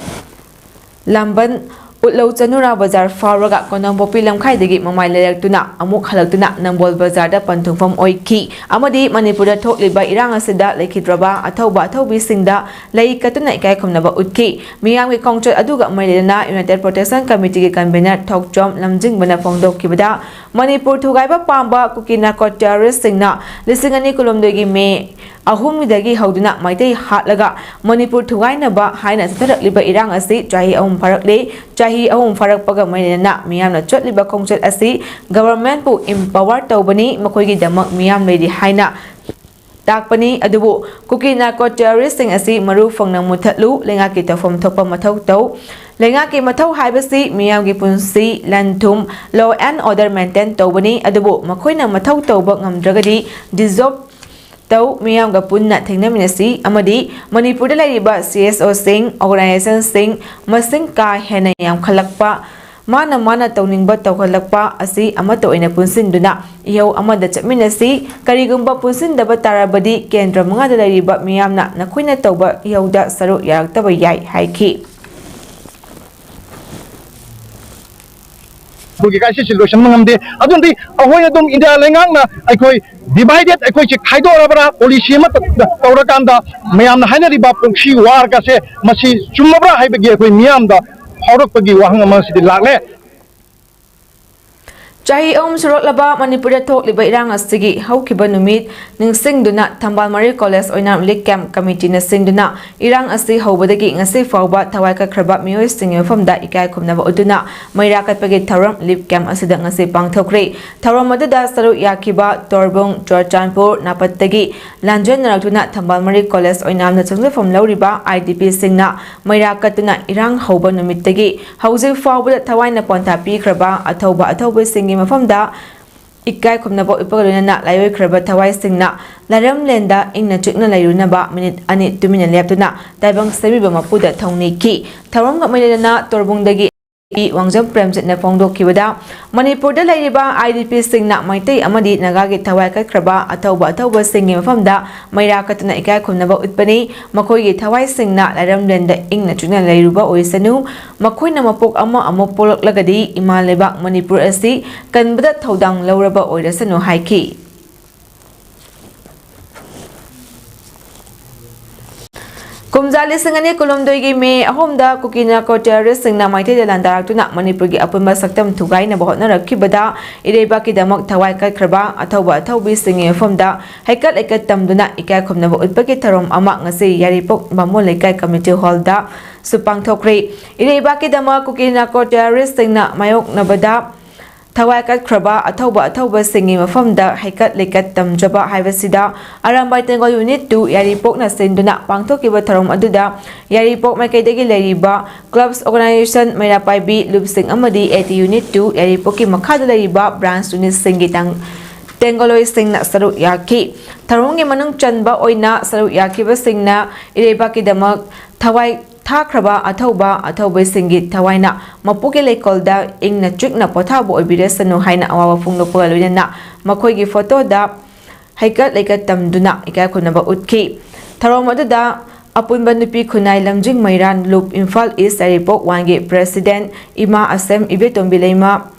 ꯂꯥꯝꯕꯟ, ꯎꯠꯂꯧ ꯆꯅꯨꯔꯥ ꯕꯖꯥꯔ ꯐꯥꯎꯔꯒ ꯀꯣꯟꯗꯣꯡꯄꯣꯛꯄꯤ ꯂꯝꯈꯥꯏꯗꯒꯤ ꯃꯃꯥꯏ ꯂꯩꯔꯛꯇꯨꯅ ꯑꯃꯨꯛ ꯍꯜꯂꯛꯇꯨꯅ ꯅꯝꯕꯣꯜ ꯕꯖꯥꯔꯗ ꯄꯟꯊꯨꯡꯐꯝ ꯑꯣꯏꯈꯤ ꯑꯃꯗꯤ ꯃꯅꯤꯄꯨꯔꯗ ꯊꯣꯛꯂꯤꯕ ꯏꯔꯥꯡ ꯑꯁꯤꯗ ꯂꯩꯈꯤꯗ꯭ꯔꯕ ꯑꯊꯧꯕ ꯑꯊꯧꯕꯤꯁꯤꯡꯗ ꯂꯩ ꯀꯠꯇꯨꯅ ꯏꯀꯥꯏ ꯈꯨꯝꯅꯕ ꯎꯠꯈꯤ꯫ ꯃꯤꯌꯥꯝꯒꯤ ꯈꯣꯡꯆꯠ ꯑꯗꯨꯒ ꯃꯔꯤ ꯂꯩꯅꯅ United Protection Committee ꯒꯤ convener ꯊꯣꯛꯆꯣꯝ ꯂꯝꯖꯤꯡꯕꯅ ꯐꯣꯡꯗꯣꯛꯈꯤꯕꯗ, ꯃꯅꯤꯄꯨꯔ ꯊꯨꯒꯥꯏꯕ ꯄꯥꯝꯕ ꯀꯨꯀꯤ narco terrorist ꯁꯤꯡꯅ ꯂꯤꯁꯤꯡ ꯑꯅꯤ ꯀꯨꯟꯍꯨꯝꯗꯣꯏꯒꯤ May ꯑꯍꯨꯝꯗꯒꯤ ꯍꯧꯗꯨꯅ ꯃꯩꯇꯩ ꯍꯥꯠꯂꯒ ꯃꯅꯤꯄꯨꯔ ꯊꯨꯒꯥꯏꯅꯕ ꯍꯥꯏꯅ ꯆꯠꯊꯔꯛꯂꯤꯕ ꯏꯔꯥꯡ ꯑꯁꯤ ꯆꯍꯤ ꯑꯍꯨꯝ ꯐꯥꯔꯛꯂꯦ꯫ ꯆꯍꯤ ꯑꯍꯨꯝ ꯐꯥꯔꯛꯄꯒ ꯃꯔꯤ ꯂꯩꯅꯅ ꯃꯤꯌꯥꯝꯅ ꯆꯠꯂꯤꯕ ꯈꯣꯡꯆꯠ ꯑꯁꯤ ꯒꯕꯔꯃꯦꯟꯕꯨ ꯏꯝꯄꯥꯋꯔ ꯇꯧꯕꯅꯤ, ꯃꯈꯣꯏꯒꯤꯗꯃꯛ ꯃꯤꯌꯥꯝ ꯂꯩꯔꯤ ꯍꯥꯏꯅ ꯇꯥꯛꯄꯅꯤ꯫ ꯑꯗꯨꯕꯨ ꯀꯨꯀꯤ ꯅꯥꯔꯀꯣ ꯇꯦꯔꯣꯔꯤꯁꯁꯤꯡ ꯑꯁꯤ ꯃꯔꯨ ꯐꯪꯅ ꯃꯨꯊꯠꯂꯨ, ꯂꯩꯉꯥꯛꯀꯤ ꯇꯧꯐꯝ ꯊꯣꯛꯄ ꯃꯊꯧ ꯇꯧ꯫ ꯂꯩꯉꯥꯛꯀꯤ ꯃꯊꯧ ꯍꯥꯏꯕꯁꯤ ꯃꯤꯌꯥꯝꯒꯤ ꯄꯨꯟꯁꯤ, ꯂꯟ ꯊꯨꯝ, law and order maintain ꯇꯧꯕꯅꯤ꯫ ꯑꯗꯨꯕꯨ ꯃꯈꯣꯏꯅ ꯃꯊꯧ ꯇꯧꯕ ꯉꯝꯗ꯭ꯔꯒꯗꯤ dissolve ꯇꯧ, ꯃꯤꯌꯥꯝꯒ ꯄꯨꯟꯅ ꯊꯦꯡꯅꯃꯤꯟꯅꯁꯤ ꯑꯃꯗꯤ ꯃꯅꯤꯄꯨꯔꯗ ꯂꯩꯔꯤꯕ C S Oꯁꯤꯡ, organizationꯁꯤꯡ ꯃꯁꯤꯡ ꯀꯥ ꯍꯦꯟꯅ ꯌꯥꯝꯈꯠꯂꯛꯄ, ꯃꯥꯅ ꯃꯥꯅ ꯇꯧꯅꯤꯡꯕ ꯇꯧꯍꯜꯂꯛꯄ ꯑꯁꯤ ꯑꯃꯠꯇ ꯑꯣꯏꯅ ꯄꯨꯟꯁꯤꯟꯗꯨꯅ ꯏꯍꯧ ꯑꯃꯗ ꯆꯠꯃꯤꯟꯅꯁꯤ꯫ ꯀꯔꯤꯒꯨꯝꯕ ꯄꯨꯟꯁꯤꯟꯗꯕ ꯇꯥꯔꯕꯗꯤ ꯀꯦꯟꯗ꯭ꯔ ꯃꯉꯥꯗ ꯂꯩꯔꯤꯕ ꯃꯤꯌꯥꯝꯅ ꯅꯈꯣꯏꯅ ꯇꯧꯕ ꯏꯍꯧꯗ ꯁꯔꯨꯛ ꯌꯥꯔꯛꯇꯕ ꯌꯥꯏ ꯍꯥꯏꯈꯤ꯫ ꯑꯩꯈꯣꯏꯒꯤ ꯀ꯭ꯔꯥꯏꯁꯤꯁꯁꯤ ꯂꯣꯏꯁꯤꯟꯕ ꯉꯝꯗꯦ꯫ ꯑꯗꯨꯅꯗꯤ ꯑꯩꯈꯣꯏ ꯑꯗꯨꯝ ꯏꯟꯗꯤꯌꯥ ꯂꯩꯉꯥꯛꯅ ꯑꯩꯈꯣꯏ divided, ꯑꯩꯈꯣꯏꯁꯦ ꯈꯥꯏꯗꯣꯛꯑꯕ꯭ꯔꯥ, ꯄꯣꯂꯤꯁꯤ ꯑꯃꯠꯇ ꯇꯧꯔꯀꯥꯟꯗ ꯃꯌꯥꯝꯅ ꯍꯥꯏꯅꯔꯤꯕ proxy warꯒꯁꯦ ꯃꯁꯤ ꯆꯨꯝꯃꯕ꯭ꯔꯥ ꯍꯥꯏꯕꯒꯤ ꯑꯩꯈꯣꯏ ꯃꯤꯌꯥꯝꯗ ꯐꯥꯎꯔꯛꯄꯒꯤ ꯋꯥꯍꯪ ꯑꯃ ꯉꯁꯤꯗꯤ ꯂꯥꯛꯂꯦ꯫ ꯆꯍꯤ ꯑꯍꯨꯝ ꯁꯨꯔꯛꯂꯕ ꯃꯅꯤꯄꯨꯔꯗ ꯊꯣꯛꯂꯤꯕ ꯏꯔꯥꯡ ꯑꯁꯤꯒꯤ ꯍꯧꯈꯤꯕ ꯅꯨꯃꯤꯠ ꯅꯤꯡꯁꯤꯡꯗꯨꯅ ꯊꯝꯕꯥꯜ ꯃꯔꯤ ꯀꯣꯂꯦꯖ ꯑꯣꯏꯅꯥꯝ relief camp committeeꯅ ꯁꯤꯟꯗꯨꯅ ꯏꯔꯥꯡ ꯑꯁꯤ ꯍꯧꯕꯗꯒꯤ ꯉꯁꯤ ꯐꯥꯎꯕ ꯊꯋꯥꯏ ꯀꯠꯈ꯭ꯔꯕ ꯃꯤꯑꯣꯏꯁꯤꯡꯒꯤ ꯃꯐꯝꯗ ꯏꯀꯥꯏ ꯈꯨꯝꯅꯕ ꯎꯠꯇꯨꯅ ꯃꯩꯔꯥ ꯀꯠꯄꯒꯤ ꯊꯧꯔꯝ relief camp ꯑꯁꯤꯗ ꯉꯁꯤ ꯄꯥꯡꯊꯣꯛꯈ꯭ꯔꯦ꯫ ꯊꯧꯔꯝ ꯑꯗꯨꯗ ꯁꯔꯨꯛ ꯌꯥꯈꯤꯕ ꯇꯣꯔꯕꯨꯡ, ꯆꯨꯔꯆꯥꯟꯄꯨꯔ, ꯅꯥꯄꯠꯇꯒꯤ ꯂꯥꯟꯖꯦꯟꯅꯔꯛꯇꯨꯅ ꯊꯝꯕꯥꯜ ꯃꯔꯤ ꯀꯣꯂꯦꯖ ꯑꯣꯏꯅꯥꯝꯗ ꯆꯪꯖꯐꯝ ꯂꯧꯔꯤꯕ IDPꯁꯤꯡꯅ ꯃꯩꯔꯥ ꯀꯠꯇꯨꯅ ꯏꯔꯥꯡ ꯍꯧꯕ ꯅꯨꯃꯤꯠꯇꯒꯤ ꯍꯧꯖꯤꯛ ꯐꯥꯎꯕꯗ ꯊꯋꯥꯏꯅ ꯄꯣꯟꯊꯥ ꯄꯤꯈ꯭ꯔꯕ ꯑꯊꯧꯕ ꯑꯊꯧꯕꯁꯤꯡꯒꯤ ꯃꯐꯝꯗ ꯏꯀꯥꯏ ꯈꯨꯝꯅꯕ ꯎꯠꯄꯒ ꯂꯣꯏꯅꯅ ꯂꯥꯏꯑꯣꯏꯈ꯭ꯔꯕ ꯊꯋꯥꯏꯁꯤꯡꯅ ꯂꯥꯏꯔꯝꯂꯦꯟꯗ ꯏꯪꯅ ꯆꯤꯛꯅ ꯂꯩꯔꯨꯅꯕ ꯃꯤꯅꯤꯠ ꯑꯅꯤ ꯇꯨꯃꯤꯟꯅ ꯂꯦꯞꯇꯨꯅ ꯇꯥꯏꯕꯪ ꯁꯦꯝꯕꯤꯕ ꯃꯄꯨꯗ ꯊꯧꯅꯤꯈꯤ꯫ ꯊꯧꯔꯝꯒ ꯃꯔꯤ ꯂꯩꯅꯅ ꯇꯣꯔꯕꯨꯡꯗꯒꯤ ꯋꯥꯡꯖꯝ ꯄ꯭ꯔꯦꯝꯖꯤꯠꯅ ꯐꯣꯡꯗꯣꯛꯈꯤꯕꯗ, ꯃꯅꯤꯄꯨꯔꯗ ꯂꯩꯔꯤꯕ IDPꯁꯤꯡꯅ ꯃꯩꯇꯩ ꯑꯃꯗꯤ ꯅꯥꯒꯥꯒꯤ ꯊꯋꯥꯏ ꯀꯠꯈ꯭ꯔꯕ ꯑꯊꯧꯕ ꯑꯊꯧꯕꯁꯤꯡꯒꯤ ꯃꯐꯝꯗ ꯃꯩꯔꯥ ꯀꯠꯇꯨꯅ ꯏꯀꯥꯏ ꯈꯨꯝꯅꯕ ꯎꯠꯄꯅꯤ꯫ ꯃꯈꯣꯏꯒꯤ ꯊꯋꯥꯏꯁꯤꯡꯅ ꯂꯥꯏꯔꯝꯂꯦꯟꯗ ꯏꯪꯅ ꯆꯤꯛꯅ ꯂꯩꯔꯨꯕ ꯑꯣꯏꯁꯅꯨ꯫ ꯃꯈꯣꯏꯅ ꯃꯄꯣꯛ ꯑꯃ ꯑꯃꯨꯛ ꯄꯣꯛꯂꯛꯂꯒꯗꯤ ꯏꯃꯥ ꯂꯩꯕꯥꯛ ꯃꯅꯤꯄꯨꯔ ꯑꯁꯤ ꯀꯟꯕꯗ ꯊꯧꯗꯥꯡ ꯂꯧꯔꯕ ꯑꯣꯏꯔꯁꯅꯨ ꯍꯥꯏꯈꯤ꯫ ꯀꯨꯝꯖꯥ ꯂꯤꯁꯤꯡ ꯑꯅꯤ ꯀꯨꯟꯍꯨꯝꯗꯣꯏꯒꯤ ꯃꯦ ꯑꯍꯨꯝꯗ ꯀꯨꯀꯤ ꯅꯥꯔꯀꯣ ꯇꯦꯔꯣꯔꯤꯁꯁꯤꯡꯅ ꯃꯥꯏꯊꯩꯗ ꯂꯥꯟꯗꯥꯔꯛꯇꯨꯅ ꯃꯅꯤꯄꯨꯔꯒꯤ ꯑꯄꯨꯟꯕ ꯁꯛꯇꯝ ꯊꯨꯒꯥꯏꯅꯕ ꯍꯣꯠꯅꯔꯛꯈꯤꯕꯗ ꯏꯔꯩꯕꯥꯛꯀꯤꯗꯃꯛ ꯊꯋꯥꯏ ꯀꯠꯈ꯭ꯔꯕ ꯑꯊꯧꯕ ꯑꯊꯧꯕꯤꯁꯤꯡꯒꯤ ꯃꯐꯝꯗ ꯍꯩꯀꯠ ꯂꯩꯀꯠ ꯇꯝꯗꯨꯅ ꯏꯀꯥꯏ ꯈꯨꯝꯅꯕ ꯎꯠꯄꯒꯤ ꯊꯧꯔꯝ ꯑꯃ ꯉꯁꯤ ꯌꯥꯏꯔꯤꯄꯣꯛ ꯕꯥꯃꯣꯟ ꯂꯩꯀꯥꯏ ꯀꯝꯃ꯭ꯌꯨꯅꯤꯇꯤ ꯍꯣꯜꯗ ꯁꯨ ꯄꯥꯡꯊꯣꯛꯈ꯭ꯔꯦ꯫ ꯏꯔꯩꯕꯥꯛꯀꯤꯗꯃꯛ ꯀꯨꯀꯤ ꯅꯥꯔꯀꯣ ꯇꯦꯔꯣꯔꯤꯁꯁꯤꯡꯅ ꯃꯥꯌꯣꯛꯅꯕꯗ ꯊꯋꯥꯏ ꯀꯠꯈ꯭ꯔꯕ ꯑꯊꯧꯕ ꯑꯊꯧꯕꯁꯤꯡꯒꯤ ꯃꯐꯝꯗ ꯍꯩꯀꯠ ꯂꯩꯀꯠ ꯇꯝꯖꯕ ꯍꯥꯏꯕꯁꯤꯗ ꯑꯔꯥꯝꯕꯥꯏ ꯇꯦꯡꯒꯣꯜ ꯌꯨꯅꯤꯠ ꯇꯨ ꯌꯥꯏꯔꯤꯄꯣꯛꯅ ꯁꯤꯟꯗꯨꯅ ꯄꯥꯡꯊꯣꯛꯈꯤꯕ ꯊꯧꯔꯝ ꯑꯗꯨꯗ ꯌꯥꯏꯔꯤꯄꯣꯛ ꯃꯥꯏꯀꯩꯗꯒꯤ ꯂꯩꯔꯤꯕ clubs organization, ꯃꯩꯔꯥ ꯄꯥꯏꯕꯤ ꯂꯨꯞꯁꯤꯡ ꯑꯃꯗꯤ ꯑꯦ ꯇꯤ ꯌꯨꯅꯤꯠ ꯇꯨ ꯌꯥꯏꯔꯤꯄꯣꯛꯀꯤ ꯃꯈꯥꯗ ꯂꯩꯔꯤꯕ branch ꯌꯨꯅꯤꯠꯁꯤꯡꯒꯤ ꯇꯥꯡ-, ꯇꯦꯡꯒꯣꯂꯣꯏꯁꯤꯡꯅ ꯁꯔꯨꯛ ꯌꯥꯈꯤ꯫ ꯊꯧꯔꯝꯒꯤ ꯃꯅꯨꯡ ꯆꯟꯕ ꯑꯣꯏꯅ ꯁꯔꯨꯛ ꯌꯥꯈꯤꯕꯁꯤꯡꯅ ꯏꯔꯩꯕꯥꯛꯀꯤꯗꯃꯛ ꯊꯋꯥꯏ ꯊꯥꯈ꯭ꯔꯕ ꯑꯊꯧꯕ ꯑꯊꯧꯕꯁꯤꯡꯒꯤ ꯊꯋꯥꯏꯅ ꯃꯄꯨꯒꯤ ꯂꯩꯀꯣꯜꯗ ꯏꯪꯅ ꯆꯤꯛꯅ ꯄꯣꯊꯥꯕ ꯑꯣꯏꯕꯤꯔꯁꯅꯨ ꯍꯥꯏꯅ ꯑꯋꯥꯕ ꯐꯣꯡꯗꯣꯛꯄꯒ ꯂꯣꯏꯅꯅ ꯃꯈꯣꯏꯒꯤ ꯐꯣꯇꯣꯗ ꯍꯩꯀꯠ ꯂꯩꯀꯠ ꯇꯝꯗꯨꯅ ꯏꯀꯥꯏ ꯈꯨꯝꯅꯕ ꯎꯠꯈꯤ꯫ ꯊꯧꯔꯝ ꯑꯗꯨꯗ ꯑꯄꯨꯟꯕ ꯅꯨꯄꯤ ꯈꯨꯟꯅꯥꯏ ꯂꯝꯖꯤꯡ ꯃꯩꯔꯥ ꯂꯨꯞ ꯏꯝꯐꯥꯜ ꯏꯁ ꯌꯥꯏꯔꯤꯄꯣꯛ ꯋꯥꯟꯒꯤ president ꯏꯃꯥ ꯑꯁꯦꯝ ꯏꯕꯦꯇꯣꯝꯕꯤ ꯂꯩꯃ,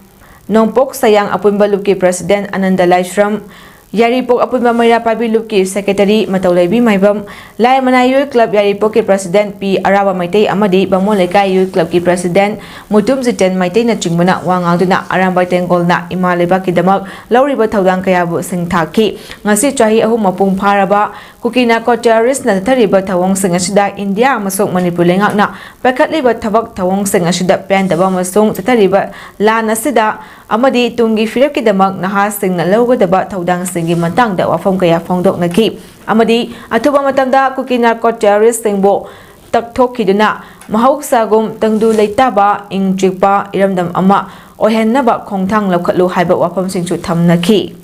ꯅꯣꯡꯄꯣꯛ ꯁꯌꯥꯡ ꯑꯄꯨꯟꯕ ꯂꯨꯞꯀꯤ president ꯑꯅꯟꯗ ꯂꯥꯏꯁ꯭ꯔꯝ, ꯌꯥꯏꯔꯤꯄꯣꯛ ꯑꯄꯨꯟꯕ ꯃꯩꯔꯥ ꯄꯥꯏꯕꯤ ꯂꯨꯞꯀꯤ secretary ꯃꯇꯧ ꯂꯩꯕꯤ ꯃꯥꯏꯕꯝ, ꯂꯥꯏꯃꯅꯥꯏ youth club ꯌꯥꯏꯔꯤꯄꯣꯛꯀꯤ president ꯄꯤ ꯑꯔꯥꯕ ꯃꯩꯇꯩ ꯑꯃꯗꯤ ꯕꯥꯃꯣꯟ ꯂꯩꯀꯥꯏ youth clubꯀꯤ president ꯃꯨꯇꯨꯝ ꯖꯤꯇꯦꯟ ꯃꯩꯇꯩꯅꯆꯤꯡꯕꯅ ꯋꯥ ꯉꯥꯡꯗꯨꯅ ꯑꯔꯥꯝꯕꯥꯏ ꯇꯦꯡꯒꯣꯜꯅ ꯏꯃꯥ ꯂꯩꯕꯥꯛꯀꯤꯗꯃꯛ ꯂꯧꯔꯤꯕ ꯊꯧꯗꯥꯡ ꯀꯌꯥꯕꯨ ꯁꯤꯡꯊꯥꯈꯤ꯫ ꯉꯁꯤ ꯆꯍꯤ ꯑꯍꯨꯝ ꯃꯄꯨꯡ ꯐꯥꯔꯕ ꯀꯨꯀꯤ ꯅꯥꯔꯀꯣ ꯇꯦꯔꯣꯔꯤꯁꯅ ꯆꯠꯊꯔꯤꯕ ꯊꯧꯑꯣꯡꯁꯤꯡ ꯑꯁꯤꯗ ꯏꯟꯗꯤꯌꯥ ꯑꯃꯁꯨꯡ ꯃꯅꯤꯄꯨꯔ ꯂꯩꯉꯥꯛꯅ ꯄꯥꯏꯈꯠꯂꯤꯕ ꯊꯕꯛ ꯊꯧꯑꯣꯡꯁꯤꯡ ꯑꯁꯤꯗ ꯄꯦꯟꯗꯕ ꯑꯃꯁꯨꯡ ꯆꯠꯊꯔꯤꯕ ꯂꯥꯟ ꯑꯁꯤꯗ ꯑꯃꯗꯤ ꯇꯨꯡꯒꯤ ꯐꯤꯔꯦꯞꯀꯤꯗꯃꯛ ꯅꯍꯥꯁꯤꯡꯅ ꯂꯧꯒꯗꯕ ꯊꯧꯗꯥꯡꯁꯤꯡꯒꯤ ꯃꯇꯥꯡꯗ ꯋꯥꯐꯝ ꯀꯌꯥ ꯐꯣꯡꯗꯣꯛꯅꯈꯤ ꯑꯃꯗꯤ ꯑꯊꯨꯕ ꯃꯇꯝꯗ ꯀꯨꯀꯤ ꯅꯥꯔꯀꯣ ꯇꯦꯔꯣꯔꯤꯁꯁꯤꯡꯕꯨ ꯇꯛꯊꯣꯛꯈꯤꯗꯨꯅ ꯃꯍꯧꯁꯥꯒꯨꯝ ꯇꯪꯗꯨ ꯂꯩꯇꯥꯕ, ꯏꯪ ꯆꯤꯛꯄ ꯏꯔꯝꯗꯝ ꯑꯃ ꯑꯣꯏꯍꯟꯅꯕ ꯈꯣꯡꯊꯥꯡ ꯂꯧꯈꯠꯂꯨ ꯍꯥꯏꯕ ꯋꯥꯐꯝꯁꯤꯡꯁꯨ ꯊꯝꯅꯈꯤ꯫